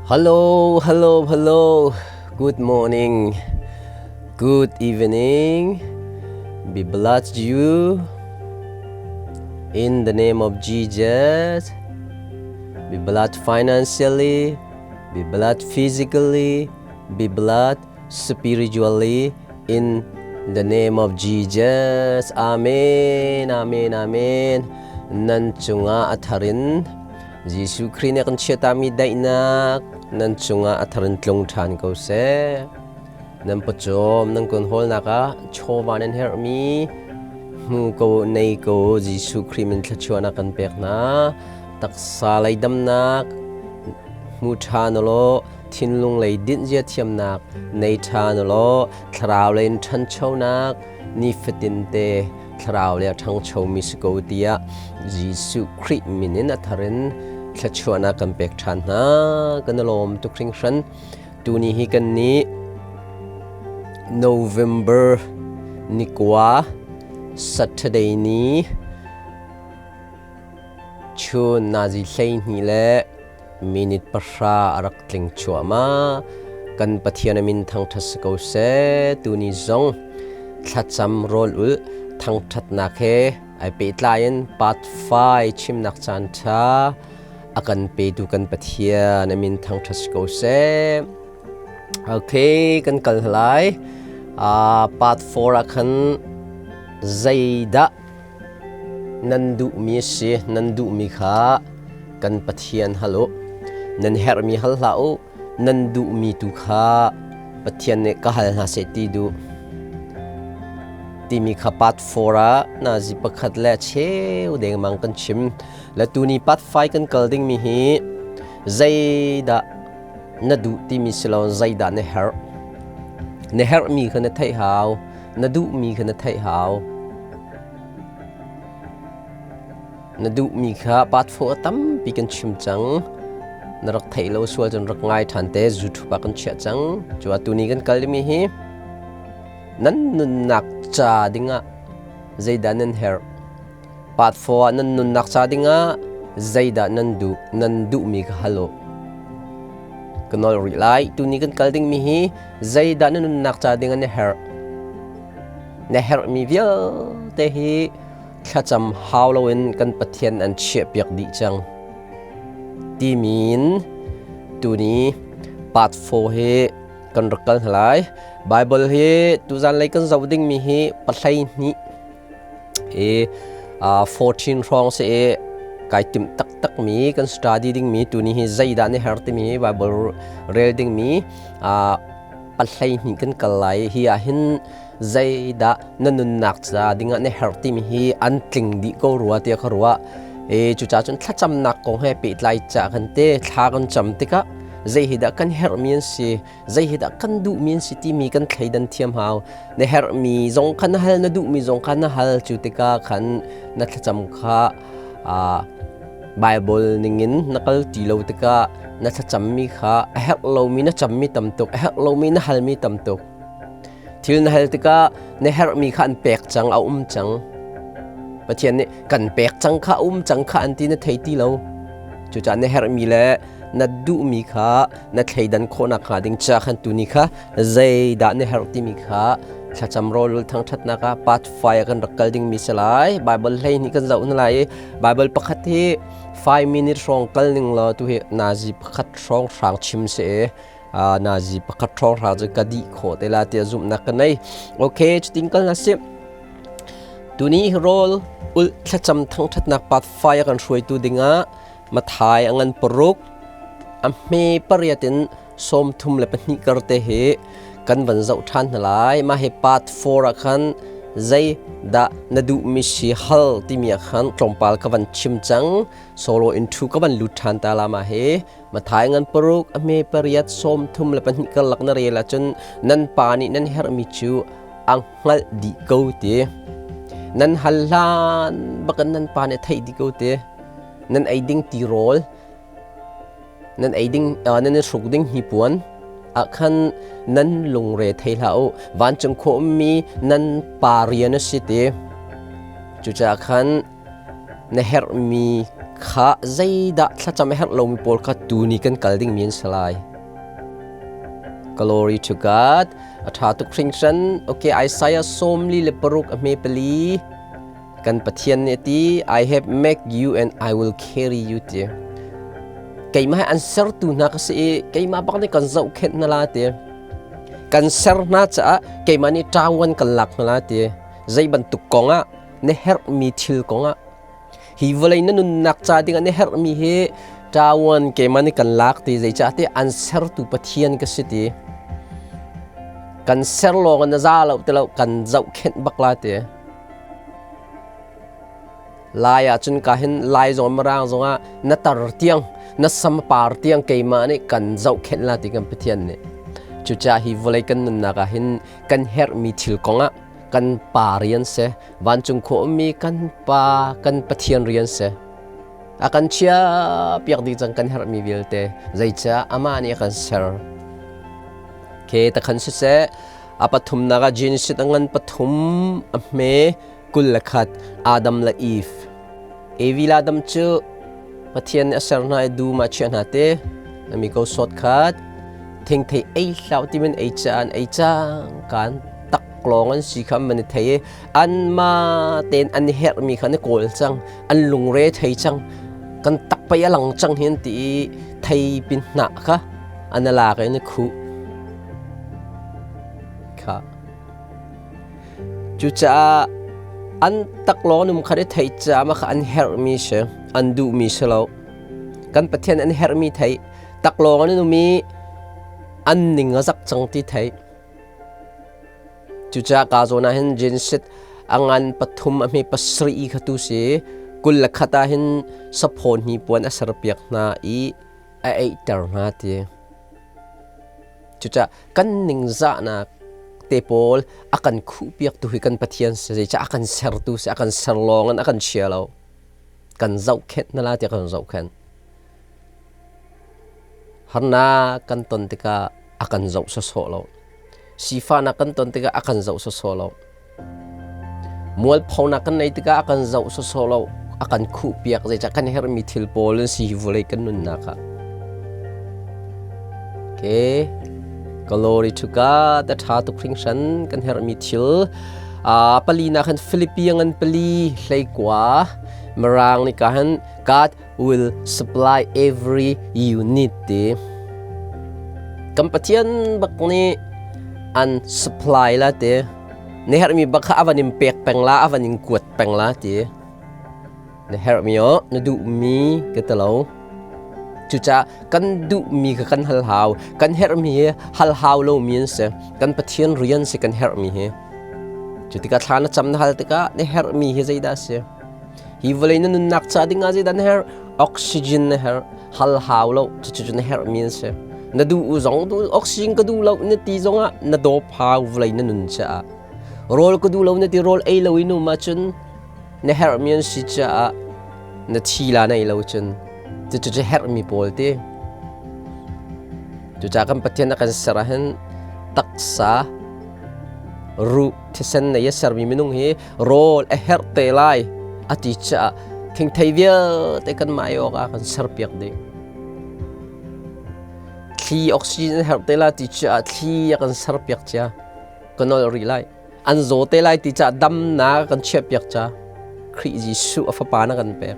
Hello, hello, hello. Good morning. Good evening. Be blessed you. In the name of Jesus. Be blessed financially. Be blessed physically. Be blessed spiritually. In the name of Jesus. Amen. Amen. Amen. Nan cungah a tharin Jesuh Khrih nih a kan chiatami daihnak nan cungah a thar in tlung ṭhan ko seh. Nan pawcawm nan kun hawlnak ah chawva nan herhmi hmu ko nei ko Jesuh Khrih min thluachuahnak kan pek hna. Taksa lei damnak hmu ṭhan ulaw thinlung lei dinhzia thiamnak nei ṭhan ulaw thlarau lei in ṭhanchonak nifatin te thlarau le a ṭhangchomi si ko tiah Jesuh Khrih min in a thar in thluachuahnak kan pek ṭhan hna. Kan i lawm tuk hringhran. Tuni hi kan nih November ni kua Saturday ni chun nazi 12 le minute 10 a rak tling chuahmah. Kan Pathian a min thangṭhat si ko seh. Tuni zong thlacam rawl ul thangṭhatnak he ai pehtlai in part 5 chimnak caan ṭha a kan petu kan Pathian a min thangṭhat si ko seh. Okay, kan kal lai. Part 4 ah khan zeidah Nan duhmi a si, nan duhmi kha kan Pathian hal u. Nan herhmi hal hlah u, nan duhmi tu kha Pathian nih ka hal hna seh ti duh. Timi kha part 4 ah nazi pakhat le cheu dengmang kan chim. Le tuni part 5 kan kal dingmi hi zeidah na duh timi si lo zeidah na herh. Na herhmi kha na theih hau, na duhmi kha na theih hau. Na duhmi kha part 4 tampi kan chim cang. Na rak theih lo sual cun rak ngai ṭhan te YouTube ah kan chiah cang. Cu atu ni kan kal dingmi hi nan nunnak ca dingah zeidah nan herh? Part 4 ah nan nunnak ca dingah zeidah nan duh? Nan duhmi kha hal u. Ka nawl rih lai. Tuni kan kal dingmi hi zeidah na nunnak ca dingah na herh? Na herhmi vialte hi thlacam hau loin kan Pathian an chiahpiak dih cang. Timi in tuni part 4 hi kan rak kal hna lai. Bible hi tuzan lei kan zoh dingmi hi 12 i 14 hrawng si i kai timh taktakmi kan study dingmi tuni hi zeidah na her timi Bible rel dingmi 12 kan kal lai hi ah hin zeidah na nunnak ca dingah na herh timi hi an tling dih ko rua tiah ka ruah. E cucaah cun thlacamnak kong he pehtlai ca kan te thla kan cam tikah zei hi dah kan herhmi an si, zei hi dah kan duhmi an si timi kan thleidan thiam hau. Na herhmi zong kha na hal, na duhmi zong kha na hal. Cu tikah khan na thlacam kha Bible ningin na kal ti lo tikah na thlacammi kha a herh lomi na cammi tam tuk, a herh lomi na halmi tam tuk. Thil na hal tikah na herhmi kha an pek cang, a um cang. Pathian nih kan pek cang kha, a um cang kha an ti na thei ti lo. Cucaah na herhmi le na duhmi kha na thleidan khawhnak hnga ding ca khan tuni kha zeidah na herh timi kha thlacam rawlul thangṭhatnak ah part 5 ah kan rak kal dingmi si lai. Bible hlei nih kan zoh hna lai i Bible pakhat hi 5 minute hrawng kal ning law tu hi nazi pakhat hrawng hrang chim si i nazi pakhat hrawng hrang cu ka dih khawh te la tiah zumhnak ka nei. Okay, cutin kal na si. Tuni rawl ul thlacam thangṭhatnak part 5 ah kan hruaitu dingah Mathai a ngan paruk a hme pariat in 32 kar te hi kan van zoh ṭhan hna lai. Mah hi part 4 ah khan zei dah na duhmi si hal timi ah khan tlawmpal ka van chim cang. Solo in thu ka van lut ṭhan ta la mah hi. Mathai ngan paruk a hme pariat 32 karlak na rel ahcun nan pa nih nan herhmi cu a hngalh dih ko ti. Nan hal hlan bakin nan pa nih a theih dih ko ti. Nan ei ding tirawl nan ei ding nan i hruk ding hnipuan ah khan nan lungre thei hlah u. Vancung khua ummi nan pa rian a si ti. Cucaah khan na herhmi Kha zeidah thlacam a herh lomi pawl kha tuni kan kal dingmi an si lai. Glory to God. A ṭha tuk hringhran. Okay, Isaiah 46 a hme pali. Kan Pathian nih a ti, I have make you and I will carry you ti. Keimah hi an sertu hna ka si i keimah bak nih kan zohkhenh hna la ti. Kan ser hna caah keimah nih ṭawan kan lak hna la ti. Zei bantuk kong ah na herhmi thil kong ah hi vawlei na nunnak ca ding ah na herhmi hi ṭawan keimah nih kan lak ti zeicahtiah an sertu Pathian ka si ti. Kan ser lawng in na za lo ti lo kan zohkhenh bak la ti. Lai ahcun ka hin Lai zong Mirang zongah na tar tiang na sam par tiang keimah nih kan zohkhenh la ti kan Pathian nih. Cucaah hi vawlei kan nunnak ah hin kan herhmi thil kongah kan pa rian si vancung khua ummi kan pa kan Pathian rian si. A kan chia piak dih cang kan herhmi vialte zeicah amah nih a kan ser. Ke takhan siseh A pathumnak ah Genesis a ngan pathum a hme 21 Adam le Eve. Evi le Adam cu Pathian nih a ser hna i dum ah chiah hna te. Ami ko sawt khat thingthei ei hlah ti min ei ca an ei cang kan taklawng an si kha man i thei i anmah tein an i herhmi kha an i kawl cang an lungre thei cang kan tak pei a lang cang hi an ti i thei pin hnah kha an lak in khuh kha cucaah an taklawng num kha i theih caah mah kha an herhmi si an duhmi si lo kan Pathian an herhmi theih taklawng an um i an ning a zak cang ti theih Cucaah ka zawn ah hin Genesis a ngan pathum a hme pasarih kha tu si 21 ah hin saphaw hnipuan a serpiak hna i a eihter hna ti. Cucaah kan ningzahnak te pawl a kan khuhpiaktu hi kan Pathian si zeicah a kan sertu si a kan ser lawng in a kan chia lo. Kan zohkhenh hna la tiah kan zohkhenh. Harnak kan ton tikah a kan zoh sawsawh lo. Sifahnak kan ton tikah a kan zoh sawsawh lo. Mualphonak kan neih tikah a kan zoh sawsawh lo. A kan khuhpiak zeicah kan herhmi thil pawl an si hi vawlei kan nunnak ah. Okay. Glory to God. A ṭha tuk hringhran kan herhmi thil. Pali na khan Philippi ngan pali hleikua Mirang nih ka han God will supply every you need ti. Kan Pathian bak nih an supply la ti. Na herhmi bak kha a van in pek peng la, a van in kuat peng la ti. Na herhmi o, na duhmi ka ti lo. Cucaah kan duhmi kha kan hal hau. Kan herhmi hi hal hau lomi an si. Kan Pathian rian si kan herhmi hi. Cu tikah thla na cam na hal tikah na herhmi hi zeidah a si? Hi vawlei na nunnak ca ding ah zeidah na herh? Oxygen na herh. Hal hau lo. Cucu na herhmi an si. Na duh zong oxygen ka duh lo na ti zong ah na dawp hau vawlei na nun caah. Rawl ka duh lo na ti rawl ei lo in um ahcun na herhmi an si caah na thi la na ei lo cun cucu herhmi pawl ti. Cucaah kan Pathian a kan ser ahhin taksa ruh thisen nei a sermi minung hi rawl a herh te lai a ti caah thingthei vialte kan mah awk ah kan serpiak dih. Thli oxygen a herh te lai ti caah thli a kan serpiak cia. Ka nol rih lai. An zaw te lai ti caah damnak kan chiahpiak ca. Khrih Jesuh a fapa na kan pek.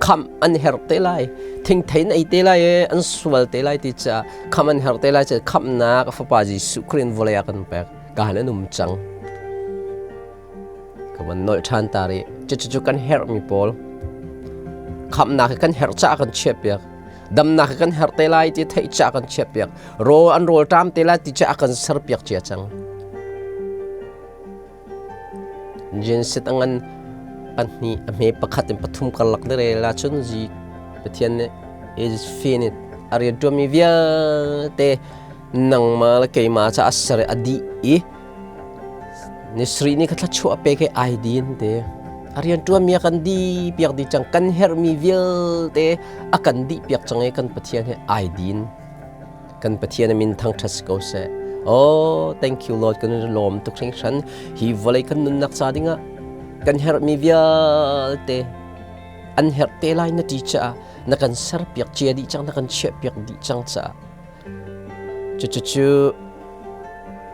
Khamh an herh te lai. Thingthei na ei te lai i an sual te lai ti caah khamh an herh te lai caah khamhnak a fapa Jesuh Khrih in vawlei ah kan pek. Ka han um cang. Ka van nolh ṭhan ta rih. Cucu kan herhmi pawl. Khamhnak hi kan herh caah kan chiahpiak. Damnak hi kan herh te lai ti theih caah kan chiahpiak. Rawl an rawl ṭam te lai ti caah kan serpiak cia cang. Genset a ngan pahnih a hme pakhat in pathum karlak na rel ahcun zi Pathian nih is finite a rian ṭuanmi vialte nangmah le keimah ca a ser i a dih i ni sarih ni kha thluachuah pek i ai din te a rian ṭuanmi a kan dih piak dih cang kan herhmi vialte a kan dih piak cang i kan Pathian he ai din kan Pathian a min thangṭhat si ko seh oh thank you Lord kan lawm tuk hringhran hi vawlei kan nunnak ca dingah kan herhmi vialte. An herh te lai na ti caah na kan serpiak cia dih cang, na kan chiahpiak dih cang caah. Cucucu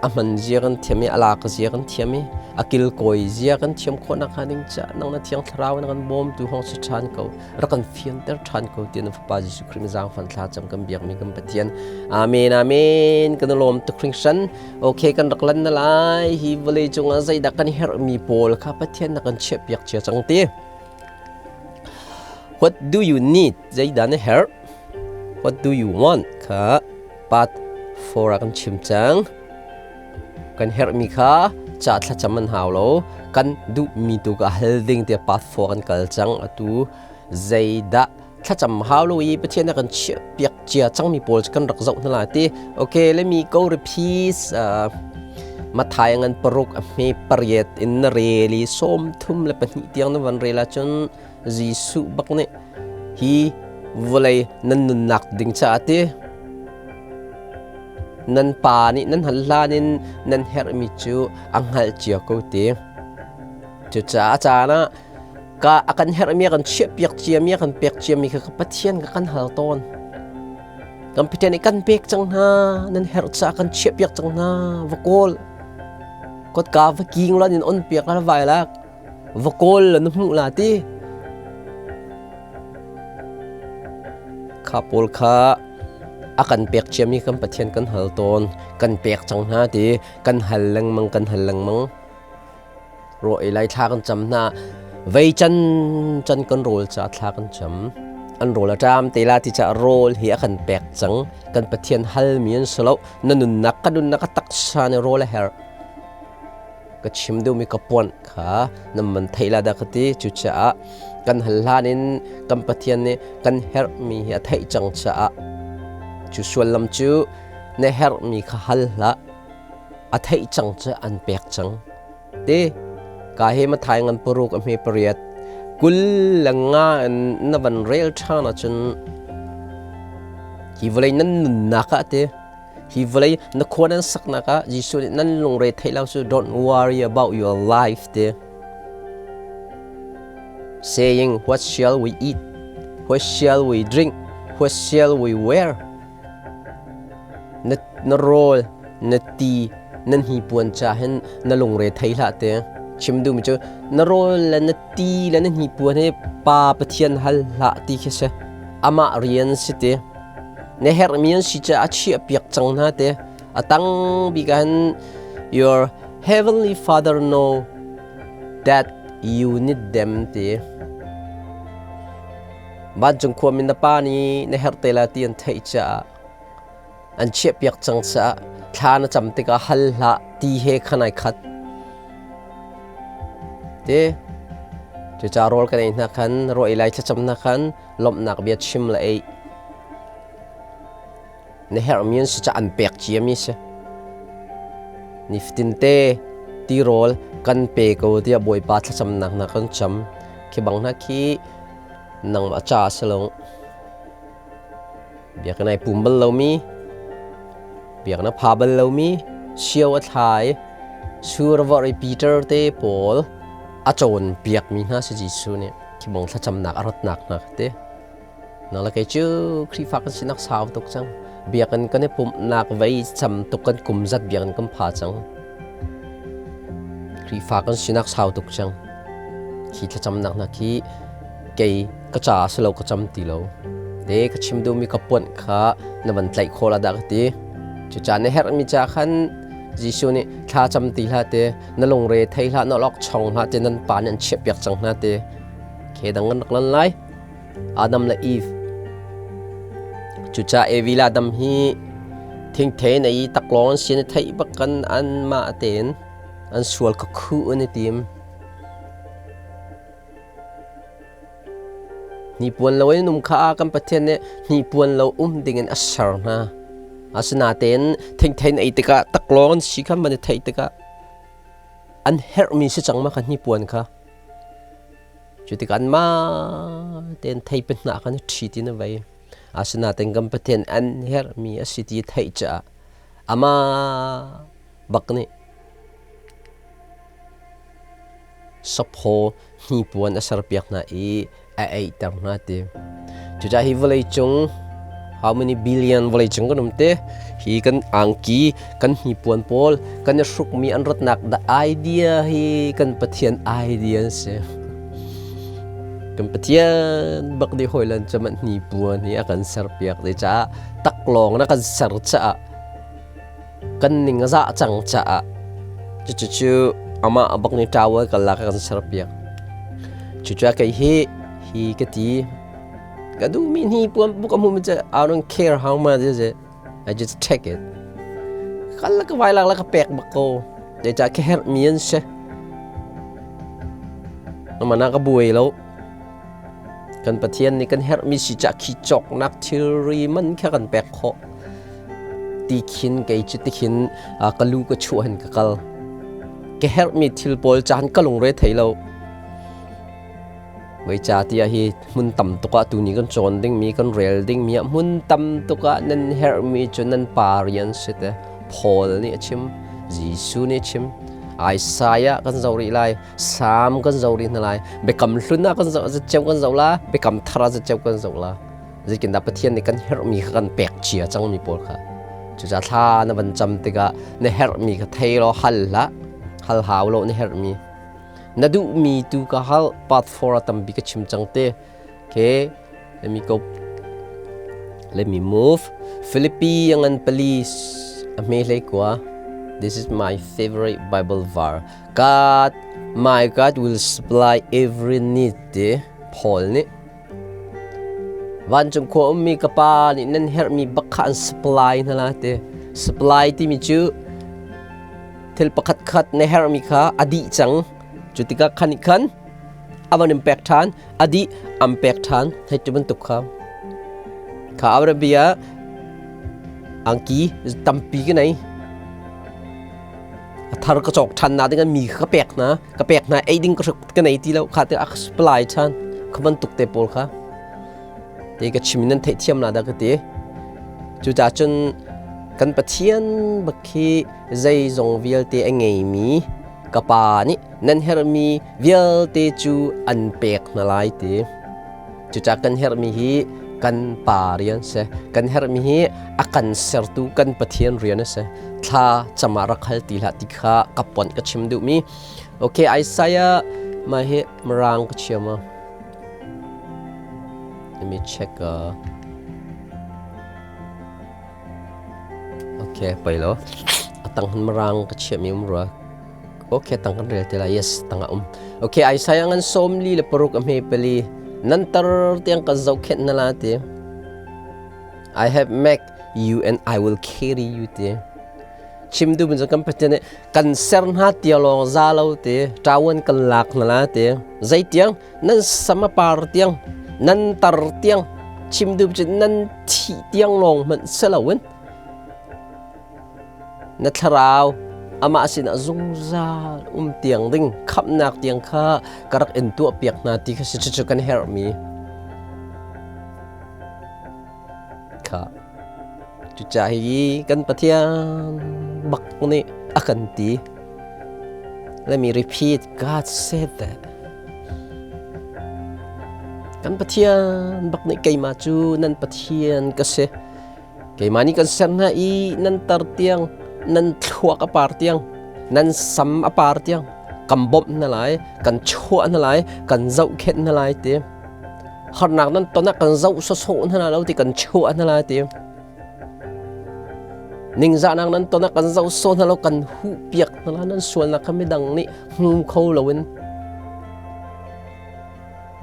a hman zia kan thiam i a lak zia kan thiam i a kilkawi zia kan thiam khawh nakhnga ding caah nang na Thiang Thlarau na kan bawmtu hong si ṭhan ko, rak kan fianter ṭhan ko ti na Fapa Jesuh Khrih zaangfan thla cam kan biakmi kan Pathian. Amen, amen. Kan lawm tuk hringhran. Okay, kan rak lan na lai. Hi vawlei cungah zeidah kan herhmi pawl kha Pathian na kan chiahpiak cia cang ti. What do you need? Zeidah na herh? What do you want? Kha part 4 ah kan chim cang. Kan herhmi kha ca thlacam an hau lo. Kan duhmi tu ka hal ding tiah part 4 kan kal cang. Atu zeidah thlacam hau lo i Pathian a kan chiahpiak cia cangmi pawl cu kan rak zoh hna lai ti. Okay, let me go repeat. Mathai ngan paruk a hme pariat in na rel i 32 tiang na van rel ahcun Jesuh bak nih hi vawlei nan nunnak ding caah ti nan pa nih nan hal hlan in nan herhmi cu a hngalh cia ko ti. Cucaah a caan ah ka a kan herhmi a kan chiahpiak ciami a kan pek ciami kha ka Pathian ka kan hal tawn. Kan Pathian nih kan pek cang hna, nan herh caah kan chiahpiak cang hna, va kawl. Kotka va king lan in on piak la vai lak. Va kawl la na hmuh la ti. Kha pawl kha a kan pek ciami kan Pathian kan hal tawn, kan pek cang hna ti, kan hal lengmang, kan hal lengmang. Raw ei lai thla kan cam hna. Vei can can kan rawl ca thla kan cam. An rawl a ṭam te la ti caah rawl hi a kan pek cang. Kan Pathian halmi an si lo. Na nunnak ka nunnak a taksa nih rawl a herh. Ka chim duhmi ka puanh kha nan man theih la dah ka ti. Cucaah kan hal hlan in kan Pathian nih kan herhmi hi a theih cang caah cu suallam cu na herhmi kha hal hlah. A theih cang cu an pek cang. Ti ka he Mathai ngan paruk a hme pariat 25 in na van rel ṭhan ahcun hi vawlei nan nunnak ah ti hi vawlei na khua nan saknak ah Jesuh nih nan lungre theih lo cu don't worry about your life ti saying what shall we eat, what shall we drink, what shall we wear? Na rawl, na ti, nan hnipuan ca hin na lungre thei hlah te. Chim duhmi cu na rawl le na ti le na hnipuan hi Pa Pathian hal hlah ti khi si. Amah rian si te. Na herhmi an si caah a chiahpiak cang hna te. A tang bik ah hin your heavenly father know that you need them ti. Vancung khuami na pa nih na herh te lai ti an theih caah an chiahpiak cang caah thla na cam tikah hal hlah ti he khan ai khat. Ti cucaah rawl kan ei hna khan rawl ei lai thlacam hna khan lawmhnak bia chim le ei. Na herhmi an si caah an pek ciami si. Nifatin te tirawl kan pe ko tiah Bawipa thlacamnak hna kan cam. Khi bang hna khi nangmah ca a si lo. Biakinn ai pum bal lomi, biakinn a pha bal lomi, sio a thlai, sur a vorh i Peter te pawl a cawnpiakmi hna si Jesuh nih khi bang thlacamnak a ratnak hna kha ti. Nang le kei cu Khrihfa kan sinak sau tuk cang. Biakinn kan i pumhnak vei cam tuk kan kum zat biakinn kan pha cang. Khrihfa kan sinak sau tuk cang. Khi thlacamnak hna khi kei ka ca a si lo ka cam ti lo. Te ka chim duhmi ka puanh kha na van tlaih khawh la dah ka ti. Cucaah na herhmi ca khan Jesuh nih thla cam ti hlah te, na lungre thei hlah, na lok chong hlah te, nan pa nih an chiahpiak cang hna te. Khe dang kan rak lan lai. Adam le Eve. Cucaah Evi le Adam hi thingthei na i taklawng an si na theih bak kan anmah tein an sual ka khuh an i tim. Hnipuan lo in um kha kan Pathian nih hnipuan lo um dingin a ser hna. Asinain thingthei na ei tikah taklawng an si kha man i theih tikah an herhmi si cang ma kha hnipuan kha. Cu tikah anmah tein theipi hnah khan ṭhi ti na vei. Asinain kan Pathian an herhmi a si ti theih caah amah bak nih saphaw hnipuan a serpiak hna i A eiter hna ti. Cucaah hi vawlei cung how many billion vawlei cung kan um te hi kan angki kan hnipuan pawl kan i hrukmi an ratnak the idea hi kan Pathian idea an si. Kan Pathian bak nih hawilan cu mah hnipuan hi a kan serpiak te caah taklawng na kan ser caah kan ning a zah cang caah cucu amah bak nih towel kan lak kan serpiak. Cucu kei hi hi ka ti ka duhmi hnipuan buk a hmuhmi cu I don't care how much is it. I just take it. Kal la ka vai lak la ka pek bak ko. Zeicah ka herhmi an si. Mana ka buai lo. Kan Pathian nih kan herhmi si cah khi cawknak thilri man kha kan pek khawh. Ti khin kei cu tikhin ka lu ka chuah hin ka kal. Ka herhmi thil pawl caan ka lungre thei lo. Zeicah tiah hi hmun tam tuk ah tuni kan cawn dingmi kan rel dingmi ah hmun tam tuk ah nan herhmi cu nan pa rian si te. Paul nih a chim, Jesuh nih a chim, Isaiah kan zoh rih lai, Salm kan zoh rih hna lai, Biakam hlun ah kan zoh zatceu kan zoh la, Biakam thar ah zatceu kan zoh la. Zeitindah Pathian nih kan herhmi kha kan pek cia cangmi pawl kha. Cucaah thla na van cam tikah na herhmi kha thei law hal hlah, hal hau lo na herhmi. Na duhmi tu ka hal part 4 ah tampi ka chim cang te. Okay, let me go. Let me move. Philippi ngan police a hme hlei kua. This is my favorite Bible verse. God, my God will supply every need te Paul nih Vancung khua ummi ka pa nih nan herhmi bak kha an supply hna la te. Supply timi cu thil pakhat khat na herhmi kha a dih cang. Cu tikah khan nih khan a van in pek ṭhan, a dih an pek ṭhan. Hei ti bantuk kha. Kha Arabia angki tampi ka nei. A thar ka cawk ṭhan na ding mi kha ka pek hna. Ka pek hna ei ding ka ka nei ti lo. Kha te a ka supply ṭhan. Kha bantuk te pawl kha. Te ka chim in nan theihthiam la dah ka ti. Cucaah cun kan Pathian bak khi zeizong vialte a ngeimi ka Pa nih nan herhmi vialte cu an pek hna lai ti. Cucaah kan herhmi hi kan Pa rian si. Kan herhmi hi a kan sertu kan Pathian rian a si. Thla cam ah rak hal ti hlah ti kha ka ponh ka chim duhmi. Okay, Isaiah mah hi Mirang ka chiam ah. Let me check. Okay, poi lo. Atang han marang ka chiah mi um rua. Okay, tang kan rel te la. Yes, tang um. Okay, Isaiah ngan som li le paruk a hme pali. Nan tar tiang ka zohkhenh na la ti. I have make you and I will carry you ti. Chim du bin kan Pathian nih kan ser hna tia lawng za lo ti. Ṭawan kan lak na la ti. Zeitiang nan sam a par tiang nan tar tiang chim duh cu nan thih tiang lawng hmanh si loin na thlarau amah sinah zungzal um tiang ding khamhnak tiang kha ka rak in tuahpiak hna ti kha si cucu kan herhmi kha cucaah hi kan Pathian bak nih a kan ti. Let me repeat, God said that. Kan Pathian bak nih keimah cu nan Pathian ka si. Keimah nih kan ser hna i nan tar tiang, nan thluak a par tiang, nan sam a par tiang, kan bawmh hna lai, kan chuah hna lai, kan zohkhenh hna lai ti. Harnak nan ton ah kan zoh sawsawh hna lo ti kan chuah hna lai ti. Ningzahnak nan ton ah kan zoh sawh hna lo kan huh piak hna la nan sualnak kha midang nih hmu kho loin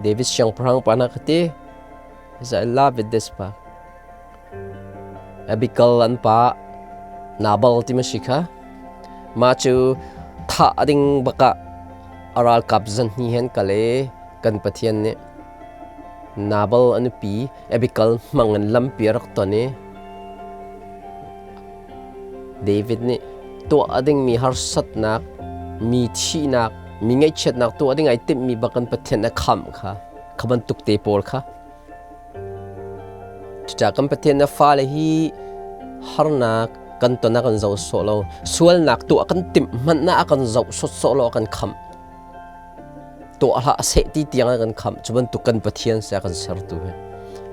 David siangpahrang pa na ka ti is I love it this pa Abigail an pa Nabal ti ma si kha ma cu thah ding baka a ralkap zan hni hen kale kan Pathian nih Nabal a nupi Abigail hmang in lampi a rak ton i David nih tuah dingmi harsatnak, mi thihnak, mi ngaihchiatnak tuah ding ai timhmi bak kan Pathian a khamh kha, kha bantuk te pawl kha. Cucaah kan Pathian na fale hi harnak kan ton ah kan zoh sawh lo, sualnak tuah kan timh hmanh ah a kan zoh sawtsawh lo a kan khamh. Tuah hlah seh ti tiang a kan khamh. Cu bantuk kan Pathian si a kan sertu hi.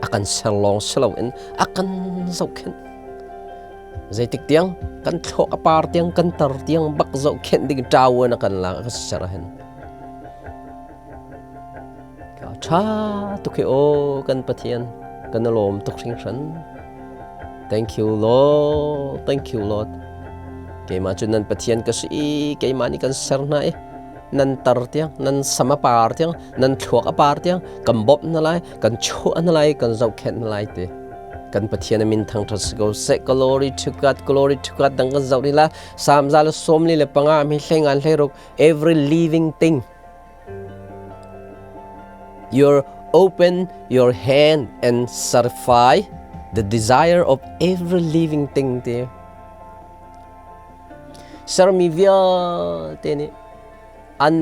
A kan ser lawng si loin a kan zohkhenh. Zeitik tiang kan thluak a par tiang kan tar tiang bak zohkhenh ding ṭawan a kan lak a kan ser ahhin. Ṭha tuk hi aw kan Pathian kan i lawm tuk hringhran. Thank you Lord, thank you Lord. Keimah cu nan Pathian ka si i keimah nih kan ser hna i nan tar tiang, nan sam a par tiang, nan thluak a par tiang kan bawmh hna lai, kan chuah hna lai, kan zohkhenh hna lai ti. Kan Pathian a min thangṭhat si ko seh. Glory to God, glory to God dang kan zoh rih la. Salm 145 mi hlei ngan hlei ruk every living thing You open your hand and satisfy the desire of every living thing ti. Sermi vialte nih an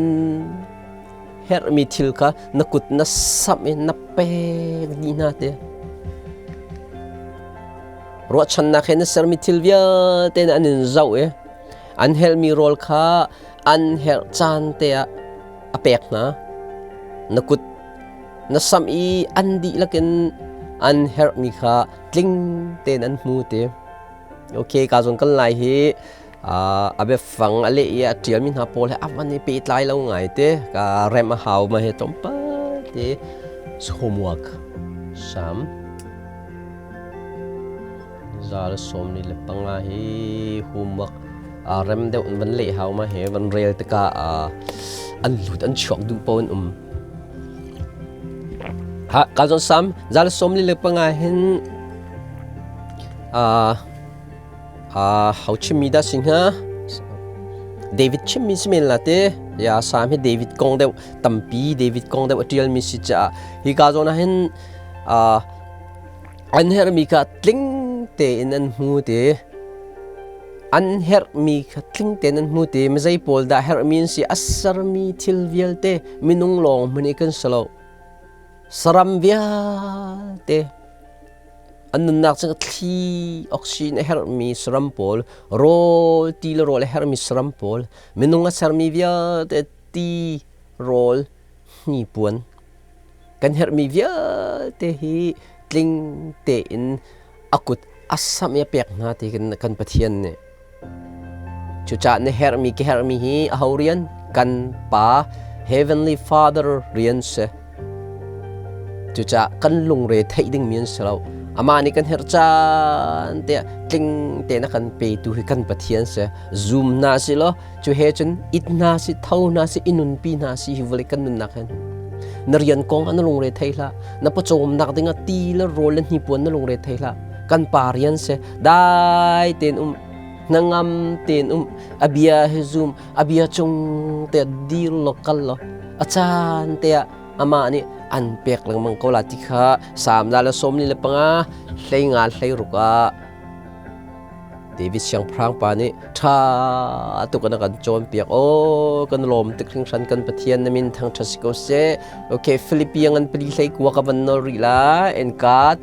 herhmi thil kha na kut na samh i na pek dih hna ti. Ruahchannak he na sermi thil vialte nih an in zoh i an helmi rawl kha an herh caan te ah a pek hna. Na kut na samh i an dihlak in an herhmi kha tling tein an hmu ti. Okay, ka zong kan lai hi a biafang a leh i a ṭialmi hna pawl he a van i pehtlai lo ngai te. Ka rem a hau ma he tlawmpal te. Homework sam 145 hi homework rem deuh in van leh hau ma he van rel tikah an lut an chuak duh po an um. Ha ka zon sam 145 hin hau chimmi dah si hnga? David chimmi si men la te. Ya sam hi David kong deuh tampi David kong deuh a ṭialmi si caah hi ka zawn ah hin An herhmi kha tling tein an hmu ti. An herhmi kha tling tein an hmu ti. Mizei pawl dah herhmi an si? A sermi thil vialte minung lawng hmanh i kan si lo. Saram vialte an nunnak cu thli oxygen a herhmi saram pawl, rawl ti le rawl a herhmi saram pawl, minung a sermi vialte ti, rawl, hnipuan Kan herhmi vialte hi tling tein a kut a samh i a pek hna ti kan Pathian nih. Cucaah na herhmi ka herhmi hi aho rian? Kan Pa Heavenly Father rian si. Cucaah kan lungre theih dingmi an si lo. Amah nih kan herh caan te tling tein a kan petu hi kan Pathian si. Zum hna si law cu he cun it hna si tho hna si i nunpi hna si hi vawlei kan nunnak hin na rian kong ah na lungre thei hlah na pawcawmnak ding ah ti le rawl le hnipuan na lungre thei hlah kan pa rian si dai tein um hnangam tein um a bia hi zum a bia cung te dir lo kal lo a caan te ah amah nih an pek lengmang ko la ti kha Salm 145 hlei nga hlei ruk ah David siangpahrang pa nih ṭha tuk in a kan cawnpiak. Aw, kan lawm tuk hringhran kan Pathian na min thangṭhat si ko seh. Okay, Philippi ngan pali hlei kua ka van nawl rih lai. And God,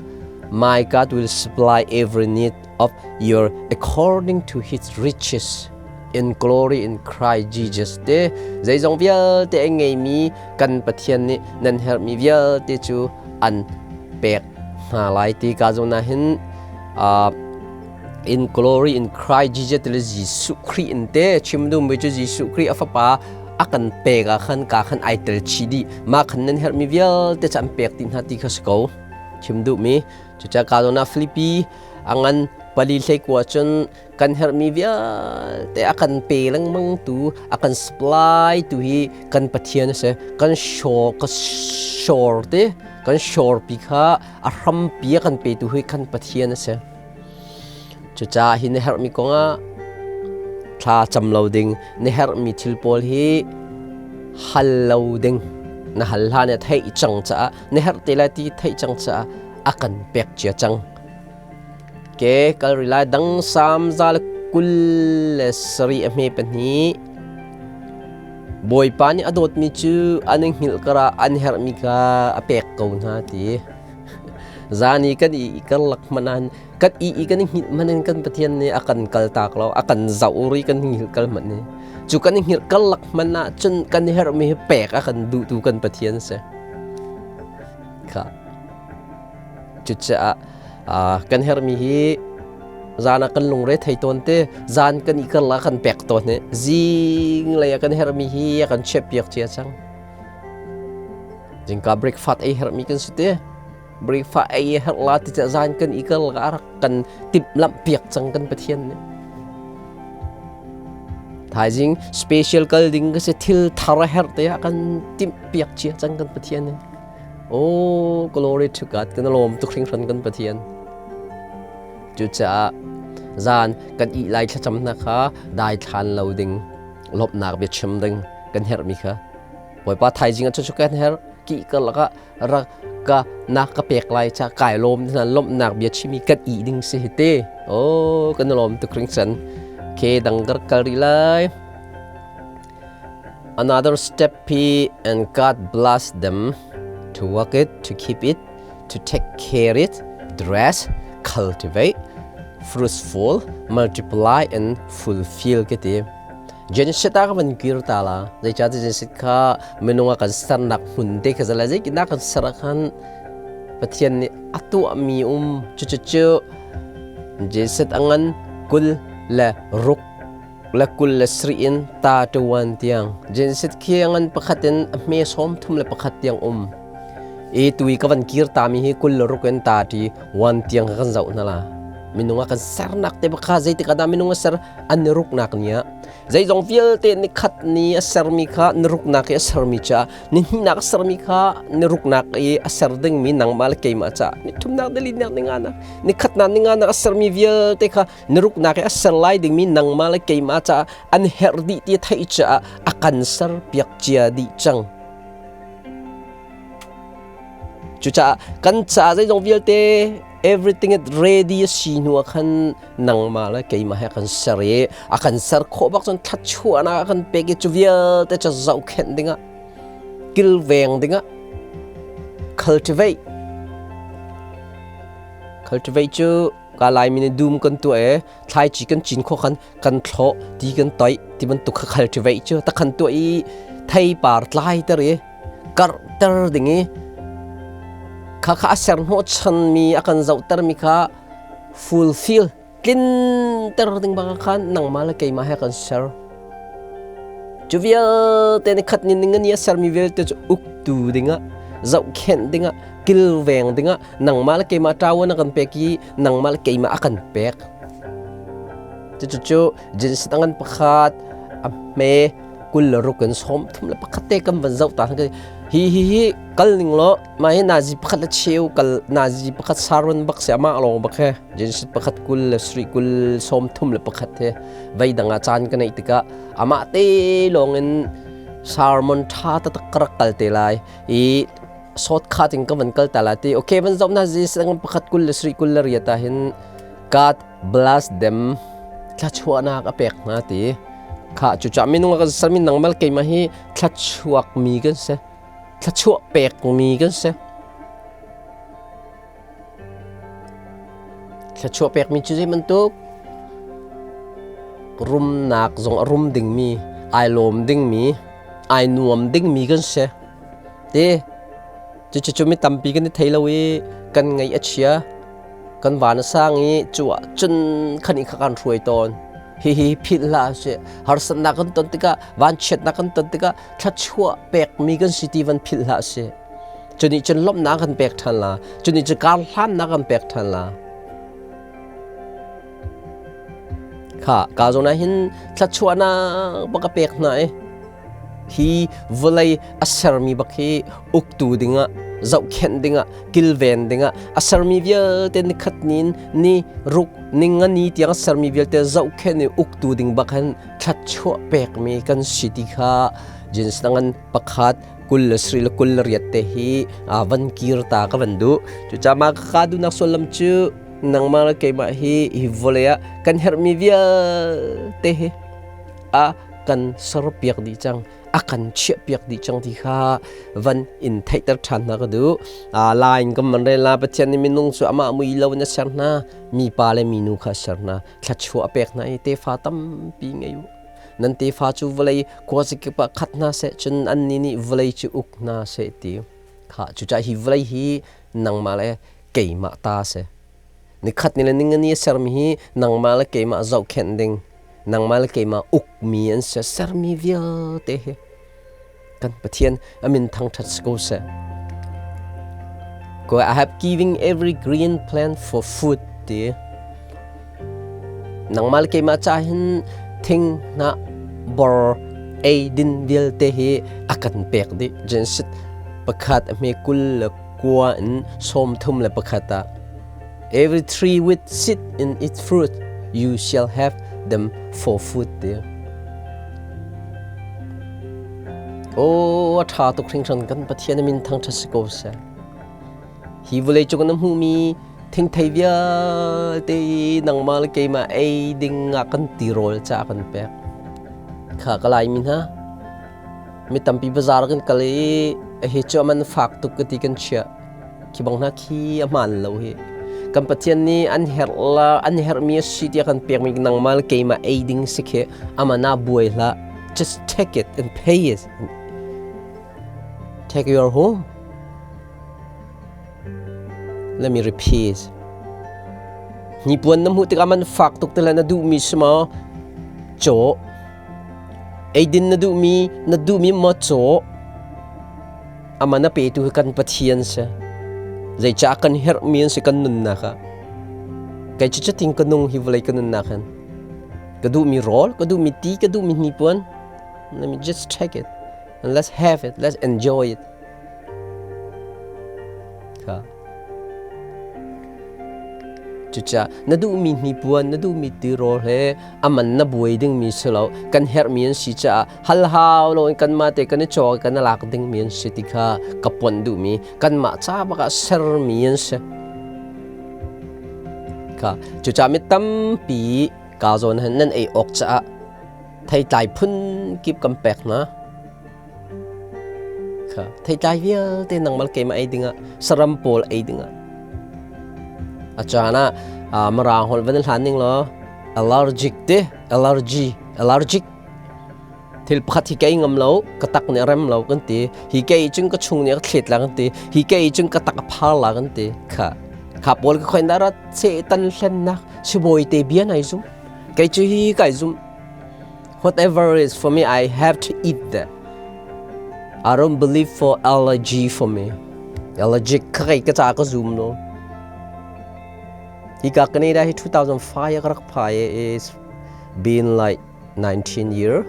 my God will supply every need of your according to his riches in glory in Christ Jesus te zeizong vialte a ngeimi kan Pathian nih nan herhmi vialte cu an pek hna lai ti ka zawn ah hin in glory in Christ Jesus le Jesuh Khrih in te chim duhmi cu Jesuh Khrih a fapa a kan pek ah khan ka khan ai tel chih dih mah khan nan herhmi vialte cu an pek ti hna ti kha si ko chim duhmi cucaah ka zawn ah Filipi a ngan pali hlei kua cun kan herhmi vialte a kan pe lengmang tu a kan supply tu hi kan Pathian a si kan shore ka shore te kan shore pi kha a hrampi a kan petu hi kan Pathian a si. Cucaah hi na herhmi kongah thla cam lo ding, na herhmi thil pawl hi hal lo ding. Na hal hlan ah theih cang caah, na herh te lai ti theih cang caah a kan pek cia cang. Ke kal ri lai dang sam za le 27 a hme pahnih. Bawipa nih a dawtmi cu an i hngilh karah an herhmi kha a pek ko hna ti. Zan i kan i karlak hmanh ah kan i i kan i hngilh hmanh in kan Pathian nih a kan kaltak lo, a kan zoh ri kan hngilh kal hmanh ni. Cu kan i hngilh karlak hmanh ah cun kan i herhmi hi pek a kan duhtu kan Pathian si. Kha. Cucaah kan herhmi hi zan ah kan lungre thei tawn te, zan kan i karlak kan pek tawn hi zinglei ah kan herhmi hi a kan chiahpiak cia cang. Zingka breakfast ei herhmi kan si te. Breakfast ei herh la ti zan kan i kar a rak kan timhlamh piak cang kan Pathian nih. Thaizing special kal ding ka si thil thar herh te ah kan timh piak cia cang kan Pathian nih. Oh, glory to God. Kan lawm tuk hringhran kan Pathian. Cucaah zan kan ih lai thlacam hna kha dai thlan lo ding, lawmhnak bia chim ding kan herhmi kha. Bawipa thaizing ah cu kan herh ki karlak ah rak ka na ka pek lai cha kai lawm na lawmhnak bia chimi kan i ding si hi te. Oh, kan lawm tuk hringhran. Ke dang kar kal rih lai. Another step P and God bless them to work it, to keep it, to take care it, dress, cultivate, fruitful, multiply and fulfill ke ti. Genesis ta ka van kir ta la. Zeicah Genesis kha minung a kan sernak hmun te kha zala zeitindah kan ser ah khan Pathian nih a tuahmi um cu cu cu Genesis angan 26 le 27 in ta ṭuan tiang Genesis khi ngan pakhat in a hme 31 tiang um i tui ka van kir ta mi hi 26 in ta ṭi wan tiang ka kan zoh hna la minung a kan sernak te baka zeitik ah dah minung a ser an i ruknak ni ah zeizong vialte ni khat ni a sermi kha ni ruknak i a sermi ca ni hnihnak a sermi kha ni ruknak i a ser dingmi nangmah le keimah ca ni thumnak ni linak ni nganak ni khatnak ni nganak a sermi vialte kha ni ruknak i a ser lai dingmi nangmah le keimah caah an herh dih ti theih caah a kan ser piak cia dih cang. Cucaah kan caah zeizong vialte everything is ready a si hnu ah khan nangmah le keimah he kan ser i a kan ser khawh bak cun thluachuahnak a kan pek i cu vialte cu zohkhenh dingah kilveng dingah cultivate cultivate cu Ka Laimi nih dum kan tuah i thlaici kan cin khawh khan kan thlawh, ti kan toih ti bantuk kha cultivate cu takhan tuah i theipar tlaiter i karhter ding i kha kha a ser hnawhchanmi a kan zohtermi kha fulfill tlinter ding bang khan nangmah le keimah he kan ser. Cu vialte ni khat ni ning ni a sermi vialte cu uktu dingah zohkhenh dingah kilveng dingah nangmah le keimah ṭawan a kan pek i nangmah le keimah a kan pek. Cucu Genesis angan pakhat a hme 26 in 31 te kan van zoh ta hi hi hi kal ning law mah hi nazi pakhat le cheu kal nazi pakhat saron bak si amah lawng bak he Genesis pakhat 23 31 he vei dang ah caan ka neih tikah amah te lawng in sermon ṭha taktak ka rak kal te lai i shortcut in ka van kal ta lai ti okay van zoh na Jesus pakhat 27 28 ah hin God bless them thluachuahnak a pek hna ti kha cucaah minung a kan sermi nangmal keimah hi thluachuakmi kan si thluachuah pekmi kan si Thluachuah pekmi cu zei bantuk rumnak zong a rum dingmi, ai lawm dingmi, ai nuam dingmi kan si. Ti cucu mi tampi kan i thei lo i kan ngaih a chia, kan van a sang i cu ah cun khan i kha kan hruai tawn. Hihi philh hlah sih. Harsatnak kan ton tikah, vanchiatnak kan ton tikah thluachuah pekmi kan si ti van philh hlah sih. Cu nih cun lawmhnak kan pek ṭhan la. Cu nih cun karhlannak kan pek ṭhan la. Kha ka zawn ah hin thluachuahnak bak a pek hna i hi vawlei a sermi bak hi uktu dingah zohkhenh dingah kilven dingah a sermi vialte nikhat nin ni ruk ninga ni tiang a sermi vialte zohkhenh i uktu ding bak hin thluachuah pekmi kan si ti kha Genesis ngan pakhat 27 le 28 te hi van kir ta ka van duh. Cucaah mah ka duhnak sullam cu nangmah le keimah hi hi vawlei ah kan herhmi vialte hi a kan serpiak dih cang a kan chiahpiak dih cang ti kha van in theihter ṭhan hna ka duh. Lain kan van rel la Pathian nih minung cu amah mui lo in a ser hna mipa le minu kha a ser hna thluachuah a pek hna i tefa tampi ngei u. Nan tefa cu vawlei khuazakip ah khat hna seh, cun annih nih vawlei cu uk hna seh ti. Kha cucaah hi vawlei hi nangmah le keimah ta a si. Nikhat ni le ningani a sermi hi nangmah le keimah zohkhenh ding, nangmah le keimah ukmi an si. Sermi vialte hi kan Pathian a min thangṭhat si ko seh. Ko I have given every green plant for food ti. Nangmah le keimah ca hin thing hnah bor ei din vialte hi a kan pek dih. Genesis pakhat a hme 29 in 31 ah Every tree with seed in its fruit you shall have them for food ti. Oh, a ṭha tuk hringhran kan Pathian min thangṭhat si ko seh. Hi vawlei cung na hmuhmi thingthei vialte nangmah le keimah ei ding ah kan tirawl ca kan pek. Kha ka Laimi hna, mi tampi bazaar kan kal i hi cu man fak tuk ka ti kan chiah. Khi bang hna khi a hmaan lo hi. Kan Pathian nih an herh la an herhmi a si tiah kan pekmi nangmah le keimah ei ding si khi aman ah buai hlah. Just take it and pay it. Take your home. Let me repeat. Hnipuan na hmuh tikah man fak tuk te le na duhmi si maw? Caw. Eidin na duhmi na duhmi maw caw? Aman a petu hi kan Pathian si. Zeicah kan herhmi an si kan nunnak ah. Kei cu cutin ka nung hi vawlei ka nunnak hin. Ka duhmi rawl, ka duhmi ti, ka duhmi hnipuan. Let me just check it and let's have it, let's enjoy it. Kha. Cucaah na duhmi hnipuan, na duhmi tirawl he a man na buai dingmi si lo. Kan herhmi an si caah hal hau loin kanmah te kan i cawk i kan i lak dingmi an si ti kha ka puan duhmi kanmah ca bak ah sermi an si. Kha cucaah mi tampi ka zawn hin nan ei awk caah theitlai phun kip kan pek hna. Kha theitlai vialte nangmah le keimah ei dingah saram pawl ei dingah a caan ah mirang holh van in hlan ning law allergic te allergy allergic thil pakhat hi kei ngam lo ka tak nih a rem lo kan ti hi kei cun ka chung nih a ka thlet la kan ti hi kei cun ka tak a phar la kan ti kha kha pawl ka khoin dah rat satan hlennak sibawi te bia nai zum kei cu hi kai zum Whatever is for me, I have to eat that. I don't believe for allergy for me. Allergic kha kei ka ca ka zum no. Hi ka Canada hi 2005 ka rak phai is been like 19 year.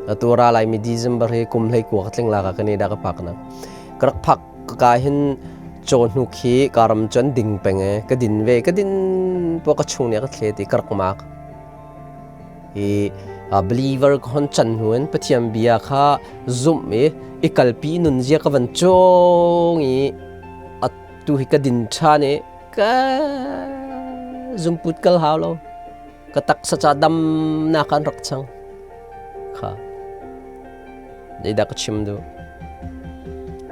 Atu ra lai mi December hi kum hlei kua ka tling la ka Canada ka phak na. Ka rak phak ka hin chaw hnuk hi ka ram cun ding peng e ka din ve ka din po ka chung ne ka thle ti ka rak mak. I believer ka hon can hnu in Pathian bia kha zumh i i kalpi nunzia ka van cawng i atu hi ka din ṭhan i ka zumput kal hau lo ka taksa ca damnak an rak cang kha Zeidah ka chim duh?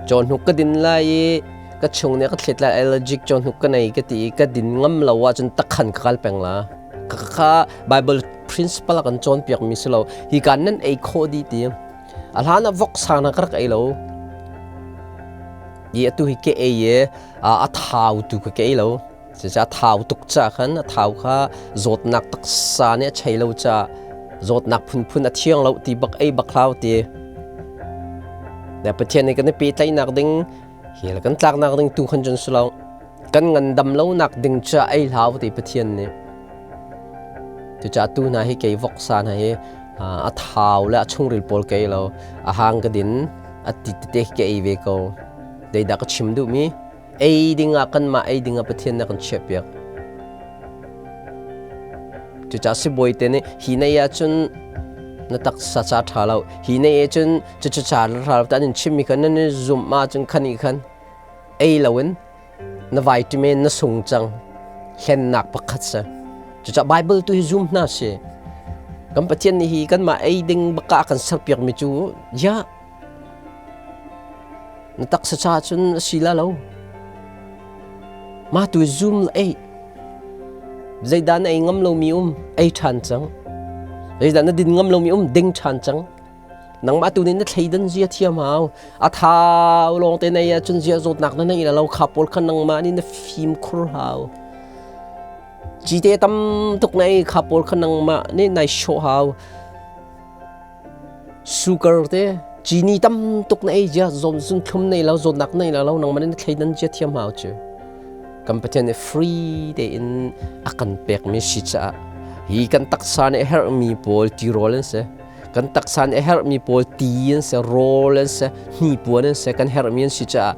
Cawhnuk ka din lai i ka chung nih a ka thlet lai allergic cawhnuk ka nei ka ti i ka din ngam lo ahcun takhan ka kal peng la. Kha kha Bible principle a kan cawnpiak mi si lo. Hi kan nan ei khawh dih ti. A hlan ah voksa na ka rak ei lo. I atu hi ke ei i a thau tu ka ke ei lo. Cucaah thau tuk ca khan a thau kha zawtnak taksa nih a chei lo ca zawtnak phunphun a thiang lo ti bak ei bak hlau ti. Le Pathian nih kan i pehtlaihnak ding hi le kan tlaknak ding tu khan cun si lo. Kan ngandam lonak ding ca ei hlau ti Pathian nih. Cucaah tu hna hi kei voksa hna hi a thau le a chungril pawl kei lo a hang ka din a ti tete ka ei ve ko. Zeidah ka chim duhmi? Ei dingah kanmah ei dingah Pathian nih a kan chiahpiak. Cucaah sibawi te nih hi nei ahcun na taksa ca ṭha lo, hi nei ahcun cucu ca ṭha lo, an in chimmi kha nan i zumh ahcun khan i khan ei loin na vitamin na sung cang hlennak pakhat si. Cucaah Bible tu hi zum hna si. Kan Pathian nih hi kanmah ei ding baka a kan serpiakmi cu ya Na taksa ca cun a si la lo. Mah tu zum la ei. Zeidah na ei ngam lomi um, ei ṭhan cang. Zeidah na din ngam lomi um ding ṭhan cang. Nangmah tu nih na thleidan zia thiam hau. A thau lawng te nei ahcun zia zawtnak na nei lo kha pawl kha nangmah nih na fimkhur hau. Cite tam tuk nei kha pawl kha nangmah nih nai hrawh hau. Sugar te cini tam tuk na ei zia zon zun thlum nei lo zawtnak nei lo nangmah nih na thleidan zia thiam hau cu. Kan Pathian nih free tein a kan pekmi si caah hi kan taksa nih a herhmi pawl tirawl an si. Kan taksa nih a herhmi pawl ti an si, rawl an si, hnipuan an si, kan herhmi an si caah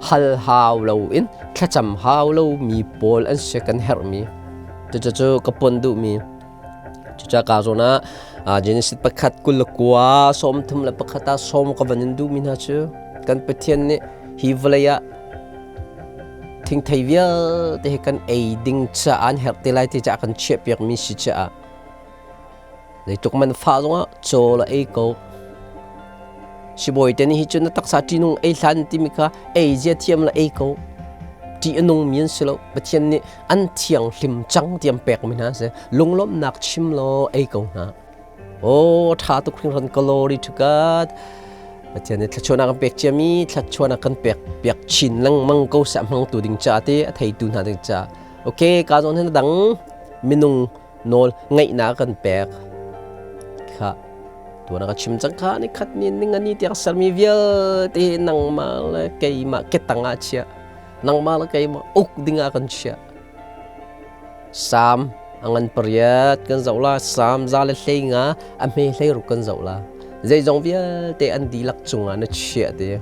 hal hau loin thlacam hau lomi pawl an si kan herhmi. Cucu ka pon duhmi. Cucaah ka zawn ah Genesis 1 29 31 ah sawm ka van in duhmi hna cu kan Pathian nih hi vawlei ah thingthei vialte hi kan ei ding caah an herh te lai ti caah kan chiahpiakmi si caah zeitluk man fah zongah caw la ei ko. Sibawi te nih hi cu na taksa ṭihnung ei hlan timi kha ei zia thiam la ei ko. Ṭih a nungmi an si lo. Pathian nih an thianghlim cang tiam pekmi hna si. Lunglawmhnak chim law ei ko hna. Aw ṭha tuk hringhran glory to God. Pathian nih thluachuahnak kan pek ciami thluachuahnak kan pek piak chin lengmang ko seh hmangtu ding ca te a theitu hna ding ca. Okay, ka zawn hin dang minung nawl ngaihnak kan pek. Kha tuan ka chim cang kha ni khat ni ning ani tiang sermi vialte nangmah le keimah ketang ah chia nangmah le keimah uk ding ah kan chia. Sam a ngan pariat kan zoh la, Sam 115 a hme 16 kan zoh la. Zeizong vialte an dihlak cungah na chiah ti.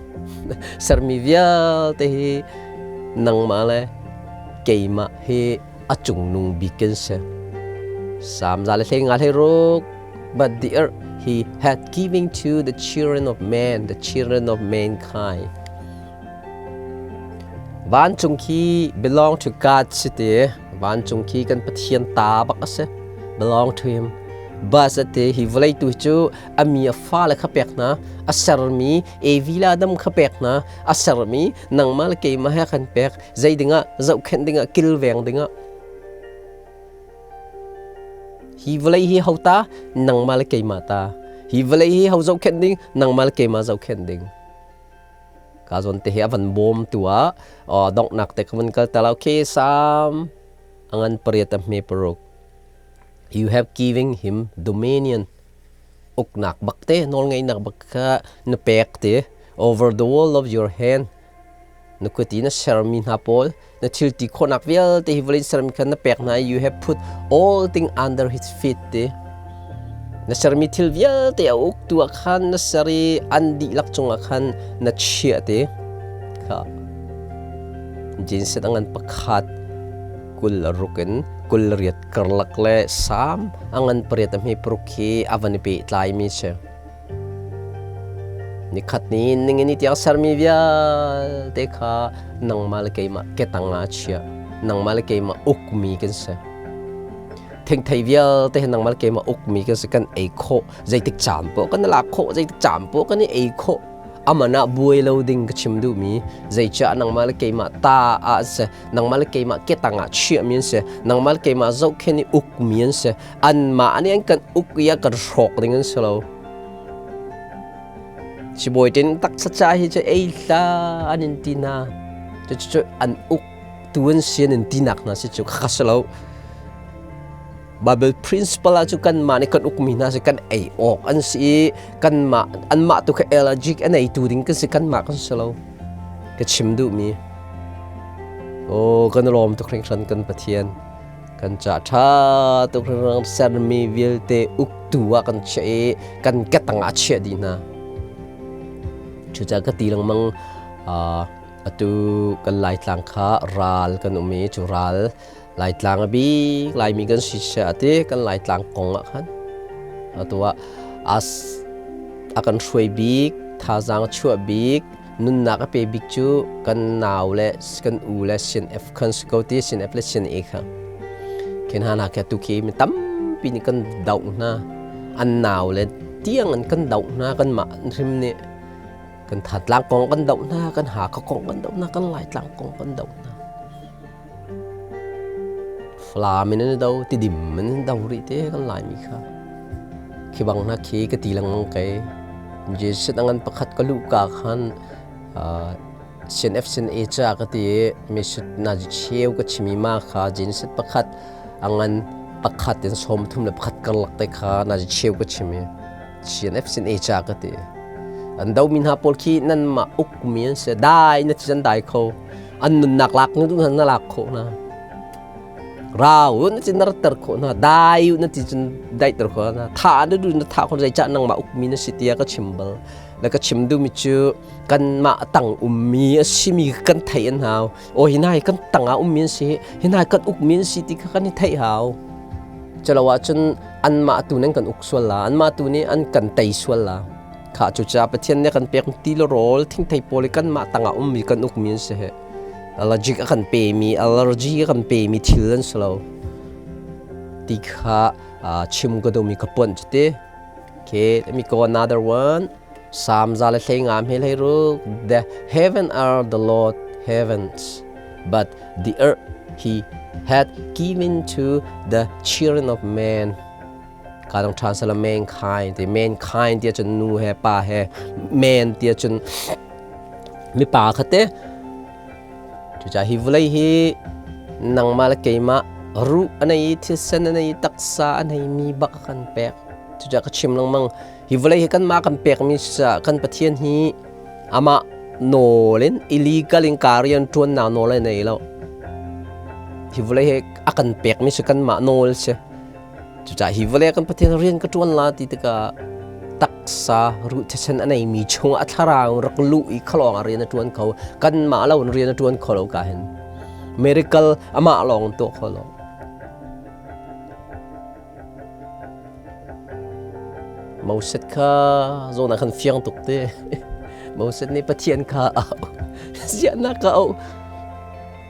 Sermi vialte hi nangmah le keimah hi a cungnung bik kan si. Sam 115 16 But the earth he had given to the children of man, the children of mankind. Vancung khi belong to God si ti. Vancung khi kan Pathian ta bak a si. Belong to him. Bas a ti hi vawlei tu cu a mi a fale kha pek hna, a sermi Evi le Adam kha pek hna, a sermi nangmah le keimah he kan pek. Zei dingah zohkhenh dingah kilveng dingah. Hi vawlei hi ho ta? Nangmah le keimah ta. Hi vawlei hi ho zohkhenh ding? Nangmah le keimah zohkhenh ding. Ka zawn te hi a van bawm tu ah donghnak te ka van kal ta lo. Okay, Sam a ngan pariat a hme paruk. You have given him dominion. Uknak bak te, nawlngeihnak bak kha na pek te over the wall of your hand. Na kut i na sermi hna pawl, na thil ti khawhnak vialte hi vawlei sermi kha na pek hna i you have put all thing under his feet ti. Na sermi thil vialte a uktu ah khan na ser i an dihlak cungah khan na chiah ti. Kha Genesis a ngan pakhat 26 in 28 karlak le Sam a ngan pariat a hme paruk hi a van i pehtlaimi si. Nikhat ni ningini tiang sermi vialte kha nangmah le keimah ketang ah chia. Nangmah le keimah ukmi kan si. Thingthei vialte hi nangmah le keimah ukmi kan si. Kan ei khawh. Zeitik caan poh kan lak khawh. Zeitik caan poh kan i ei khawh. Aman ah buai lo ding ka chim duhmi zeicah nangmah le keimah ta ah si. Nangmah le keimah ketang ah chiahmi an si. Nangmah le keimah zohkhenh i ukmi an si. Anmah nih an kan uk i a kan hrawk ding an si lo. Sibawi tin taksa ca hi cu ei hla an in ti hna. Cucu an uk tu an si an in tinak hna si cu kha si lo. Bible principle ah cu kanmah nih kan ukmi hna si kan ei awk an si i kanmah anmah tu kha allergic an ei tu ding kan si kanmah kan si lo. Ka chim duhmi. Oh kan lawm tuk hringhran kan Pathian. Kan ca ṭha tuk hringhran sermi vialte uktu ah kan chiah i kan ketang ah chiah dih hna. Cucaah ka ti lengmang atu kan Laitlang kha ral kan um i cu ral Laitlang a bik Laimi kan si chiah ti kan Laitlang kong ah khan atu ah as a kan hruai bik thazaang a chuah bik nunnak a pe bik cu kan nau le kan u le CNF khan si ko ti CNF le CNA kha khin hna kha tu khi mi tampi nih kan doh hna an nau le tiang an kan doh hna kan mah hrim nih kan Thantlang kong kan doh hna kan Hakha kong kan doh hna kan Laitlang kong kan doh hna Falam in an do Tidim in an do rih te kan Laimi kha. Khi bang hna khi ka ti lengmang kei. Jesuh a ngan pakhat ka luh ka khan CNF sin A ca ka ti i misut na cheu ka chimi ma kha Genesis pakhat a ngan pakhat in 31 karlak te kha na cheu ka chim i CNF sin A ca ka ti. An do mi hna pawl khi nan mah uk mi an si dai na ti dai kho an nunnak lak nu na lak khawh na rau na ti na ter khawh na dai na ti cun dai ter khawh na tha na du na tha khon zei cha nang mah uk mi na si tia ka chim bal le ka chim du mi cu kanmah tang ummi a simi kan theih an hau aw hi nai kan tang ah ummi an si hi nai kan ukmi an si ti kha kan i theih hau calo ahcun anmah tu nan kan uk sual la anmah tu nih an kan tei sual la kha cu ca Pathian nih kan pek ti le rawl thingthei pawl i kanmah tang ah ummi kan ukmi an si he allergic a kan pemi allergy a kan pemi thil an si lo ti kha chim ka duhmi ka puan cu ti okay let me go another one Psalm 136 The heaven are the Lord heavens, but the earth he had given to the children of man. Ka dong ṭhan sala mankind ti mankind tia cun nu he pa he man tia cun mipa kha te cuca hi vulei hi nangmah le keimah ruh anei thisen anei taksa anei mi bak kan pek cuca ka chim lengmang Hi vawlei hi kanmah kan pekmi caah kan Pathian hi amah nawl in illegal in ka rian ṭuannak nawl a nei lo. Hi vawlei hi a kan pekmi si kanmah nawl si. Cucaah hi vawlei kan Pathian rian ka ṭuan la ti tikah taksa ruh thisen a neimi chungah a thlarau rak luh i khalawng ah rian a ṭuan kho. Kanmah lo in rian a ṭuan kho lo ka hin. Miracle amah lawng tuah kho lo. Moses kha zawn ah khan fiang tuk te. Moses nih Pathian kha a auh. Ziahnak ka auh.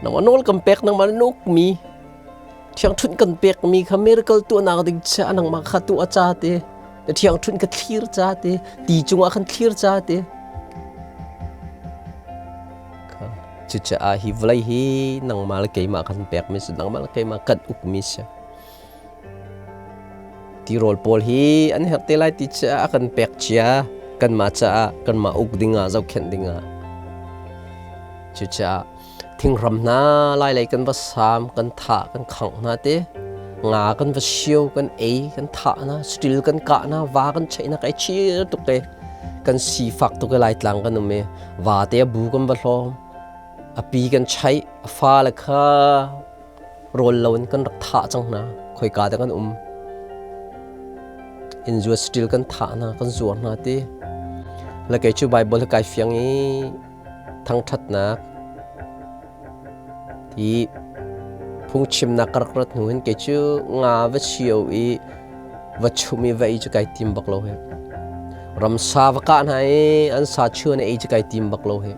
Nangmah nawl kan pek, nangmah na ukmi. Thiangṭhunh kan pekmi kha miracle tuahnak ding cha nangmah kha tuah ca te. Na thiangṭhunh ka thlir ca te. Ti cungah khan thlir ca te. Cucaah hi vawlei hi nangmah le keimah kan pekmi si, nangmah le keimah kan ukmi si. Tirawl pawl hi an herh te lai ti caah a kan pek cia kanmah caah kanmah uk dingah zohkhenh dingah. Cucaah thingram hna lailei kan va saam kan thah kan khangh hna te nga kan va sio kan ei kan thah hna saṭil kan kah hna va kan cheih hna kai chir tuk te kan sifak tuk i Laitlang kan um i vate a bu kan va hlawm a pi kan chaih a fale kha rawl lo in kan rak thah cang hna khoika dah kan um innzuat saṭil kan thah hna kan zuar hna ti le kei cu Bible hi kai fiang i thangṭhatnak ti phungchimnak ka rak rat hnu hin kei cu nga va sio i va chum i va ei cu kai tim bak lo hi ramsa va kah hna i an sa chuan ei cu kai tim bak lo hi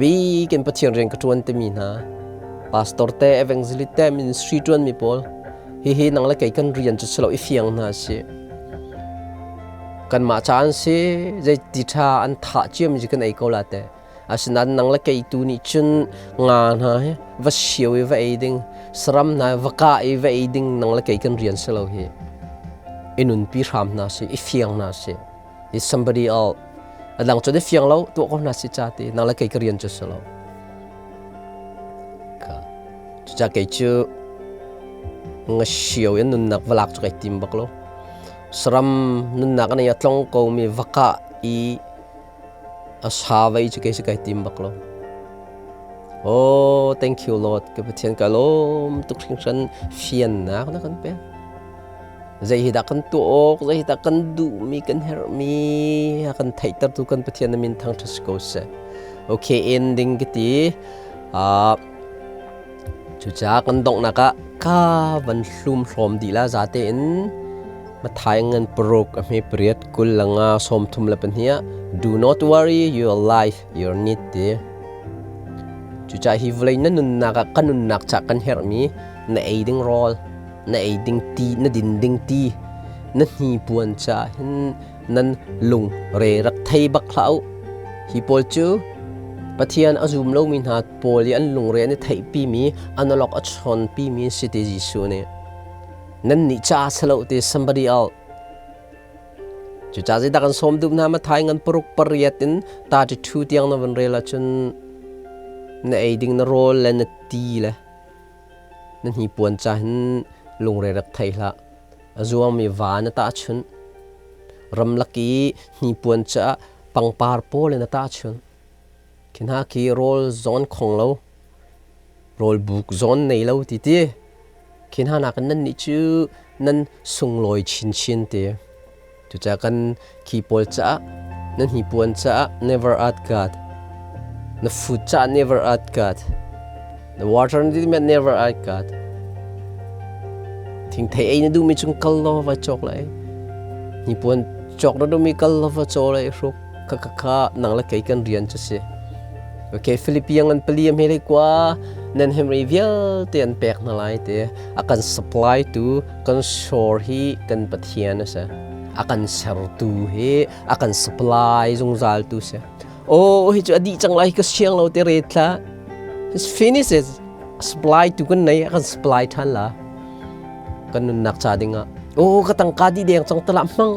Bik in Pathian rian ka ṭuan timi hna pastor te evangelist te ministry ṭuanmi pawl hihi nang le kei kan rian cu si lo i fiang hna si kanmah ca an si zei ti ṭha an thah ciami cu kan ei ko la te asinain nang le kei tu nih cun nga hna hi va sio i va ei ding saram hna va kah i va ei ding nang le kei kan rian si lo hi i nunpi hram hna si i fiang hna si is somebody else a dang cu na fiang lo tuah ko hna si ca ti nang le kei ka rian cu si lo ka cuca kei cu nga sio in nunnak valak cu kai tim bak lo saram nunnak an a tlong ko mi vaka i a sa vai cu kei si kai tim bak lo Oh, thank you Lord. Ka Pathian ka lawm tuk hringhran fiannak na kan pek. Zei hi dah kan tuah awk, zei hi dah kan duhmi, kan herhmi a kan theihtertu kan Pathian na min thangṭhat si ko seh. Okay, ending ka ti. Uh, cucaah kan donghnak ah ka van hlum hlawm dih la zate in Mathai ngan paruk a hme pariat kul langa 32 do not worry your life your need ti cucaah hi vawlei na nunnak ah kan nunnak ca kan herhmi na ei ding rawl na ei ding ti na din ding ti na hnipuan ca hin nan lung re rak thei bak hlah u hi pawl cu Pathian a zum lomi hna pawl i an lungre an i theihpimi analog a chawnpimi si ti Jesuh nih nan nih ca si lo ti somebody else. Cucaah zeidah kan sawm duh hna? Matthai ngan paruk pariat in 32 tiang na van rel ahcun na ei ding na rawl le na ti le na hnipuan ca hin lungre rak thei hlah. A zuangmi va na tahchunh. Ramlak i hnipuan caah pangpar pawl in na tahchunh. Khi hna khi rawl zawn khong lo, rawl buk zawn nei lo ti ti. Khi hna nakin nannih cu nan sunglawi chinchin ti. Cucaah kan khi pawl caah na hnipuan caah never add God. Na food caah never add God. Na water na dimi never add God. Thingthei ei na duhmi cung kal law va cawk lai. Hnipuan cawk na duhmi kal law va caw lai hruk. Kha kha kha nang le kei kan rian cu si. Okay, Philippian an pali a hme kwa nan hemri vialte an pek hna lai te a kan supply tu kan shore hi kan Pathian a si. A kan sertu hi a kan supply zungzal tu si. Oh, hi cu a dih cang lai ka siang lo te ret thla. It's finished. Supply tu kan nei a kan supply than la. Kan nunnak ca dingah. Oh, ka tangka di deng cang tala hmang.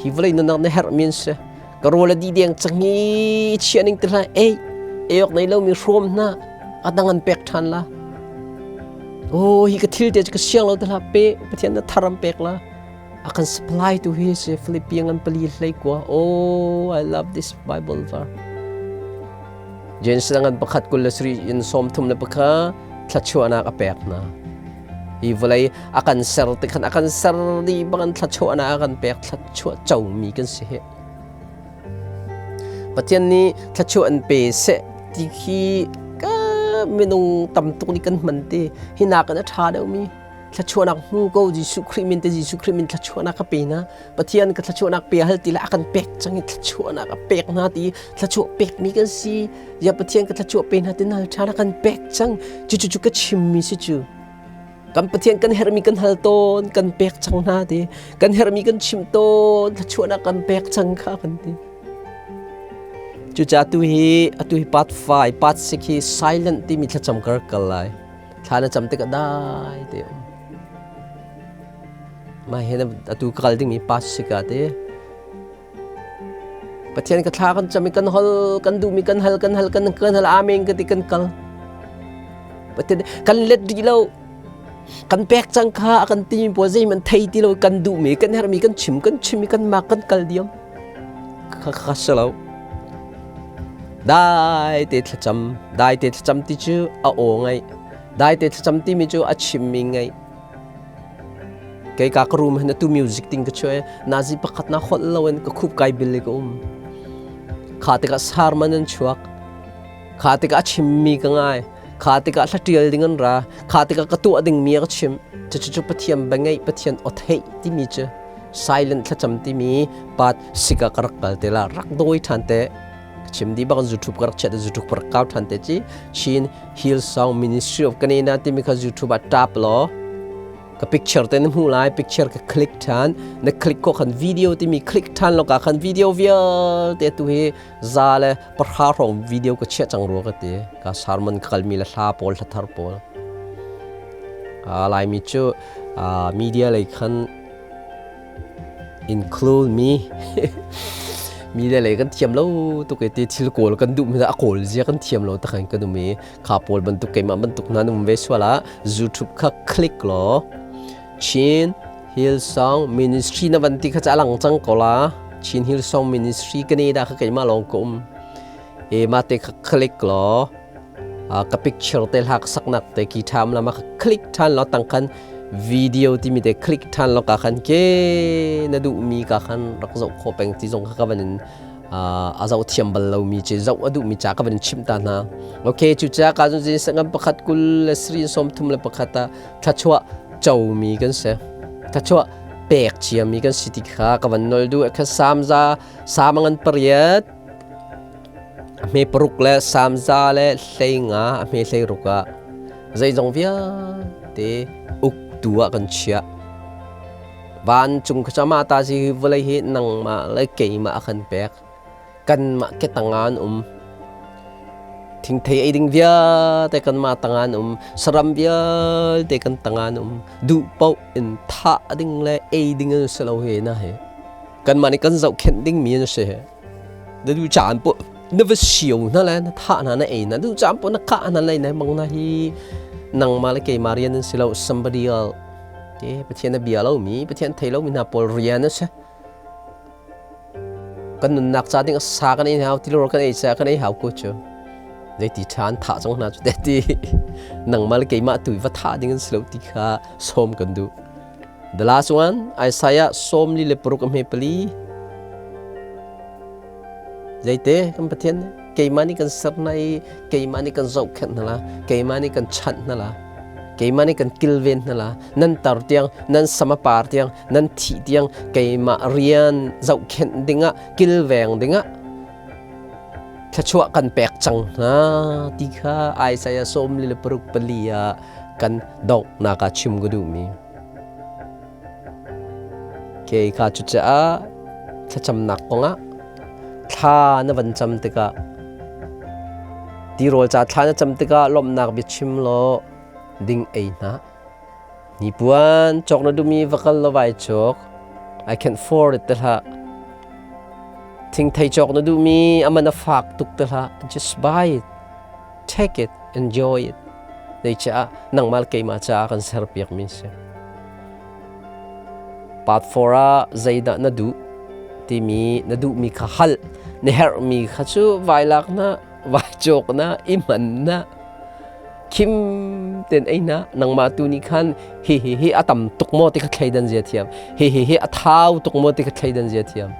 Hi vawlei nunnak na herhmi an si. Ka rawl a dih deng cang i chia ning ti hlah. Ei, ei awk nei lomi hrawm hna a dang an pek ṭhan la. Oh, hi ka thil te cu ka siang lo ti hlah. Pe, Pathian na thar an pek la. A kan supply tu hi si Philippian an pali hlei kua. Oh, I love this Bible verse. James ngan pakhat kul le sarih in sawm thum le pakha thluachuahnak a pek hna. Hi vawlei a kan ser ti khan a kan ser dih bangin thluachuahnak a kan pek thluachuah comi kan si hi. Pathian nih thluachuah an pe seh ti khi ka minung tam tuk nih kan hman ti hi nakin a ṭha deuhmi thluachuahnak hmu ko Jesuh Khrih min te Jesuh Khrih min thluachuahnak ka pe na Pathian ka thluachuahnak pe hal ti le a kan pek cang i thluachuahnak a pek hna ti thluachuah pekmi kan si ya Pathian ka thluachuah pe hna ti nal ṭha na kan pek cang cu cu cu ka chimmi si cu kan Pathian kan herhmi kan hal tawn kan pek cang hna ti kan herhmi kan chim tawn thluachuahnak kan pek cang kha kan ti cucaah tu hi atu hi part 5 part 6 hi silent timi thlacam kar kal lai Thla na cam tikah dai te um. Mah hi atu ka kal dingmi pass si ka te. Pathian ka thla kan cam i kan hol kan duhmi kan hal kan hal kan kan hal amen ka ti kan kal. Pathian kan let rih lo. Kan pek cang kha a kan timi pawl zeihmanh thei ti lo kan duhmi kan herhmi kan chim kan chim i kan mak kan kal diam. Kha kha si lo. Dai te thlacam, dai te thlacam ti cu a aw ngaih. Dai te thlacam timi cu a chimmi ngaih. Kei ka ka room hin atu music ting ka chuai nazi pakhat na holh lo in ka khup kai bil i ka um. Kha tikah sarman an chuak. Kha tikah a chimmi ka ngai. Kha tikah hla ṭial ding an ra. Kha tikah ka tuah dingmi a ka chimh. Cucu cu Pathian bia ngaih, Pathian aw theih timi cu silent thlacam timi pat sika ka rak kal te la rak dawi ṭhan te chim di bak YouTube ka rak chat YouTube ka rak kau ṭhan te ci Chin Hillsong Ministry of Canada timi kha YouTube ah tap law ka picture te na hmuh lai picture ka click ṭhan na click ko khan video timi click ṭhan lo ka khan video vialte tu hi za le pahra hrawng video ka chiah cang rua ka ti ka sermon ka kalmi le hla pawl hla thar pawl Laimi cu media lei khan include mi media lei kan thiam lo tuk i ti thil kawl kan duh mi a kawl zia kan thiam lo takhan kan um i kha pawl bantuk keimah bantuk hna um ve sual ah YouTube kha click law Chin Hillsong Ministry na van ti kha ca lang cang ko la Chin Hillsong Ministry Canada kha keimah lawng ka um e ma te kha click law ka picture te hlak saknak te ki tham lama ka click than lo tang khan video timi te click than lo ka khan ke na duh mi ka khan rak zoh kho peng ti zong kha ka van in a zoh thiam bal lo mi che zoh a duh mi cha ka van chim ta hna okay chu cha ka zun zin sangam pakhat kul le sri som thum le pakhat a thachua cho mi kan se thachua pek chia mi kan si ti kha ka van nol du kha samza samangan pariat A hme paruk le samza le hleinga a hme hleiruk ah zeizong vialte uktu ah kan chiah. Vancung khuachama ta si hi vawlei hi nangmah le keimah a kan pek. Kanmah ke tangah an um. Thingthei ei ding vialte kanmah tangah an um. Saram vialte kan tangah an um. Duh paoh in thah ding le ei ding an si lo hi na hi. Kanmah nih kan zohkhenh dingmi an si. Na duh caan poh na va sio hna le na thah hna na ei hna duh caan poh na kah hna lai na mang hna hi nangmah le keimah rian an si lo somebody else. Te Pathian a bia lomi Pathian thei lomi hna pawl rian a si. Kan nunnak ca ding sa kan ei hau tilor kan ei ca kan ei hau ko cu. Zeiti ṭha an thah cang hna cu te ti nangmah le keimah tu va thah ding an si lo ti kha sawm kan duh. The last one, Isaiah 46 a hme pali. Zeite kan Pathian keimah nih kan ser hna i keimah nih kan zohkhenh hna la, keimah nih kan chanh hna la, keimah nih kan kilven hna la, nan tar tiang, nan sama par tiang, nan thih tiang keimah rian zohkhenh dingah, kilveng dingah thluachuah kan pek cang hna ti kha Isaiah 46 pali ah kan donghnak ah chim ka duhmi. Kei kha cucaah thlacamnak kongah thla na van cam tikah tirawl ca thla na cam tikah lawmhnak biachim law ding ei hna. Hnipuan cawk na duhmi va kal law vai cawk. I can afford it te hlah. Thingthei cawk na duhmi a man a fak tuk te hlah. Just buy it. Take it. Enjoy it. Zeicah nangmah le keimah caah kan serpiakmi a si. Part 4 ah zeidah na duh timi na duhmi kha hal. Na herhmi kha cu vai lak na, vai cawk na, i hman na, khim ten ei na. Nangmah tu nih khan hi hi hi a tam tuk maw ti kha thleidan zia thiam. Hi hi hi a thau tuk maw ti kha thleidan zia thiam.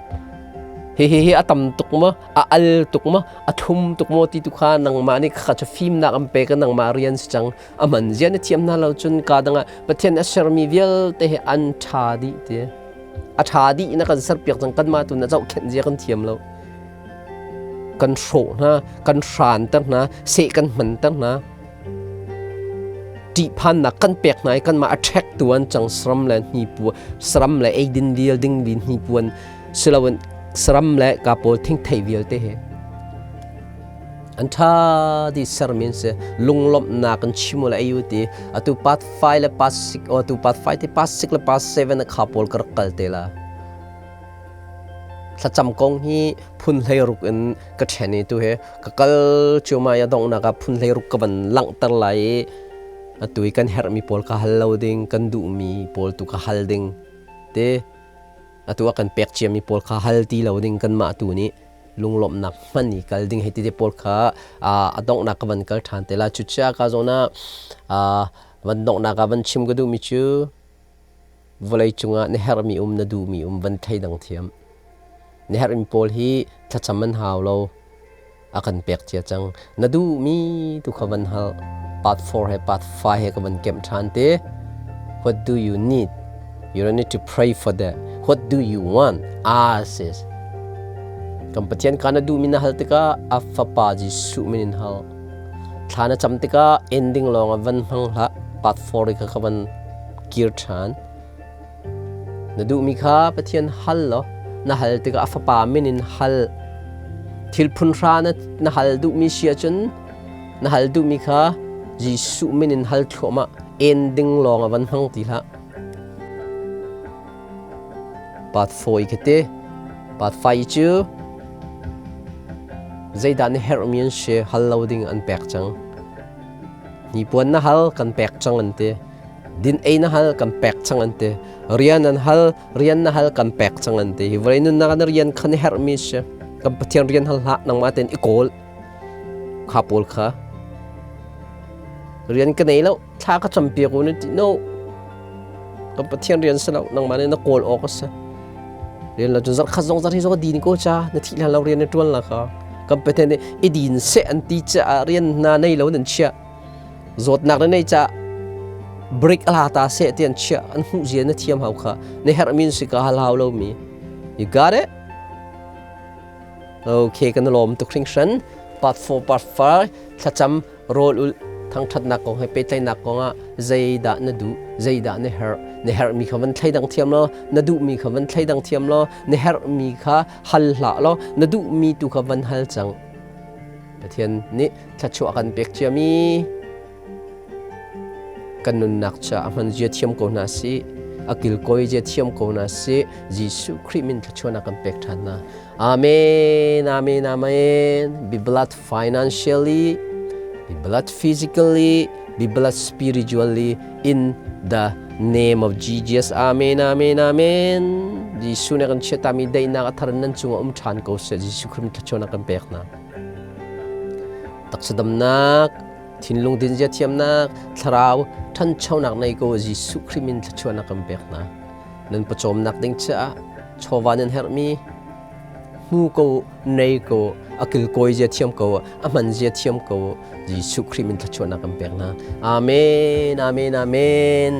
Hi hi hi a tam tuk maw, a al tuk maw, a thum tuk maw ti tu kha nangmah nih kha cu fimnak an pek nangmah rian si cang a man zia na thiam hna lo cun ka dangah Pathian a sermi vialte hi an ṭha dih ti a ṭha dih na kan serpiak cang kanmah tu na zohkhenh zia kan thiam lo kan hrawh hna kan hranter hna seh kan hmanter hna ṭihphannak kan pek hna i kanmah a ṭhek tu an cang saram le hnipuan saram le eidin vial ding vin hnipuan siloin saram le ka pawl thingthei vialte he an ṭha ti sermi an si lunglawmhnak an chim le ei u ti atu part 5 le part 6 o atu part 5 ti part 6 le part 7 kha pawl ka rak kal te la thlacam kong hi phun hlei ruk in ka ṭhen i tu he ka kal cuahmah i a donghnak ah phun hlei ruk ka van langhter lai i atu i kan herhmi pawl ka hal lo ding kan duhmi pawl tu ka hal ding te atu a kan pek ciami pawl kha hal ti lo ding kanmah tu nih lunglawmhnak hman i kal ding hei ti te pawl kha a donghnak ka van kal ṭhan te la cucaah ka zawn ah van donghnak ah van chim ka duhmi cu vawlei cungah na herhmi um na duhmi um van thleidang thiam na herhmi pawl hi thlacam an hau lo a kan pek cia cang na duhmi tu kha van hal part 4 he part 5 he ka van kemh ṭhan te what do you need you don't need to pray for that what do you want ask is kan Pathian kha na duhmi na hal tikah a fapa Jesuh min in hal thla na cam tikah ending lawng ah van hmang hlah part 4 kha ka van kir ṭhan Na duhmi kha Pathian hal law na hal tikah a fapa min in hal. Thil phun hra na, na hal duhmi si ahcun na hal duhmi kha Jesuh min in hal thluahmah. Ending lawng a van hmang ti hlah. Part 4 i ka ti. Part 5 cu zeidah na herhmi an si hal lo ding an pek cang. Hnipuan na hal kan pek cang an ti. Din ei na hal kan pek cang an ti. Rian an hal, rian na hal kan pek cang an ti. Hi vawlei nunnak ah na rian kha na herhmi si. Kan Pathian rian hal hlah, nangmah tein i kawl. Kha pawl kha. Rian ka nei lo, thla ka campiak u na ti. No. Kan Pathian rian si lo, nangmah nih na kawl awk a si. Rian lo cun zarh khat zong zarh hi zong din ko cha, na thih hlan lo rian na ṭuan la kha. Kan Pathian nih i din seh an ti caah rian hna nei lo nan chiah. Zawtnak na nei ca break a la ta seh ti an chiah an hmuh zia na thiam hau kha na herh min si ka hal hau lo mi you got it okay kan lawm tuk hringhran part 4 part 5 thlacam rawl ul thangthatnak kong he pehtlaihnak kong ah zeidah na duh zeidah na herh na herhmi kha van thleidang thiam law na duhmi kha van thleidang thiam law na herhmi kha hal hlah law na duhmi tu kha van hal cang Pathian nih thluachuah kan pek ciami kan nunnak ca a hman zia thiam ko hna sih. A kilkawi zia thiam ko na si. Jesuh Khrih min thluachuahnak kan pek ṭhan hna. Amen, amen, amen. Be blessed financially, be blessed physically, be blessed spiritually in the name of Jesus. Amen, amen, amen. Jesuh nih kan chiatami daihnak a thar nan cungah um ṭhan ko seh. Jesuh Khrih min thluachuahnak kan pek hna. Taksa damnak, thinlung dinzia thiamnak, thlarau ṭhanchonak nei ko Jesuh Khrih min thluachuahnak kan pek hna. Nan pawcawmnak ding caah chawva nan herhmi hmu ko, nei ko, a kilkawi zia thiam ko, a hman zia thiam ko, Jesuh Khrih min thluachuahnak kan pek hna. Amen, amen, amen.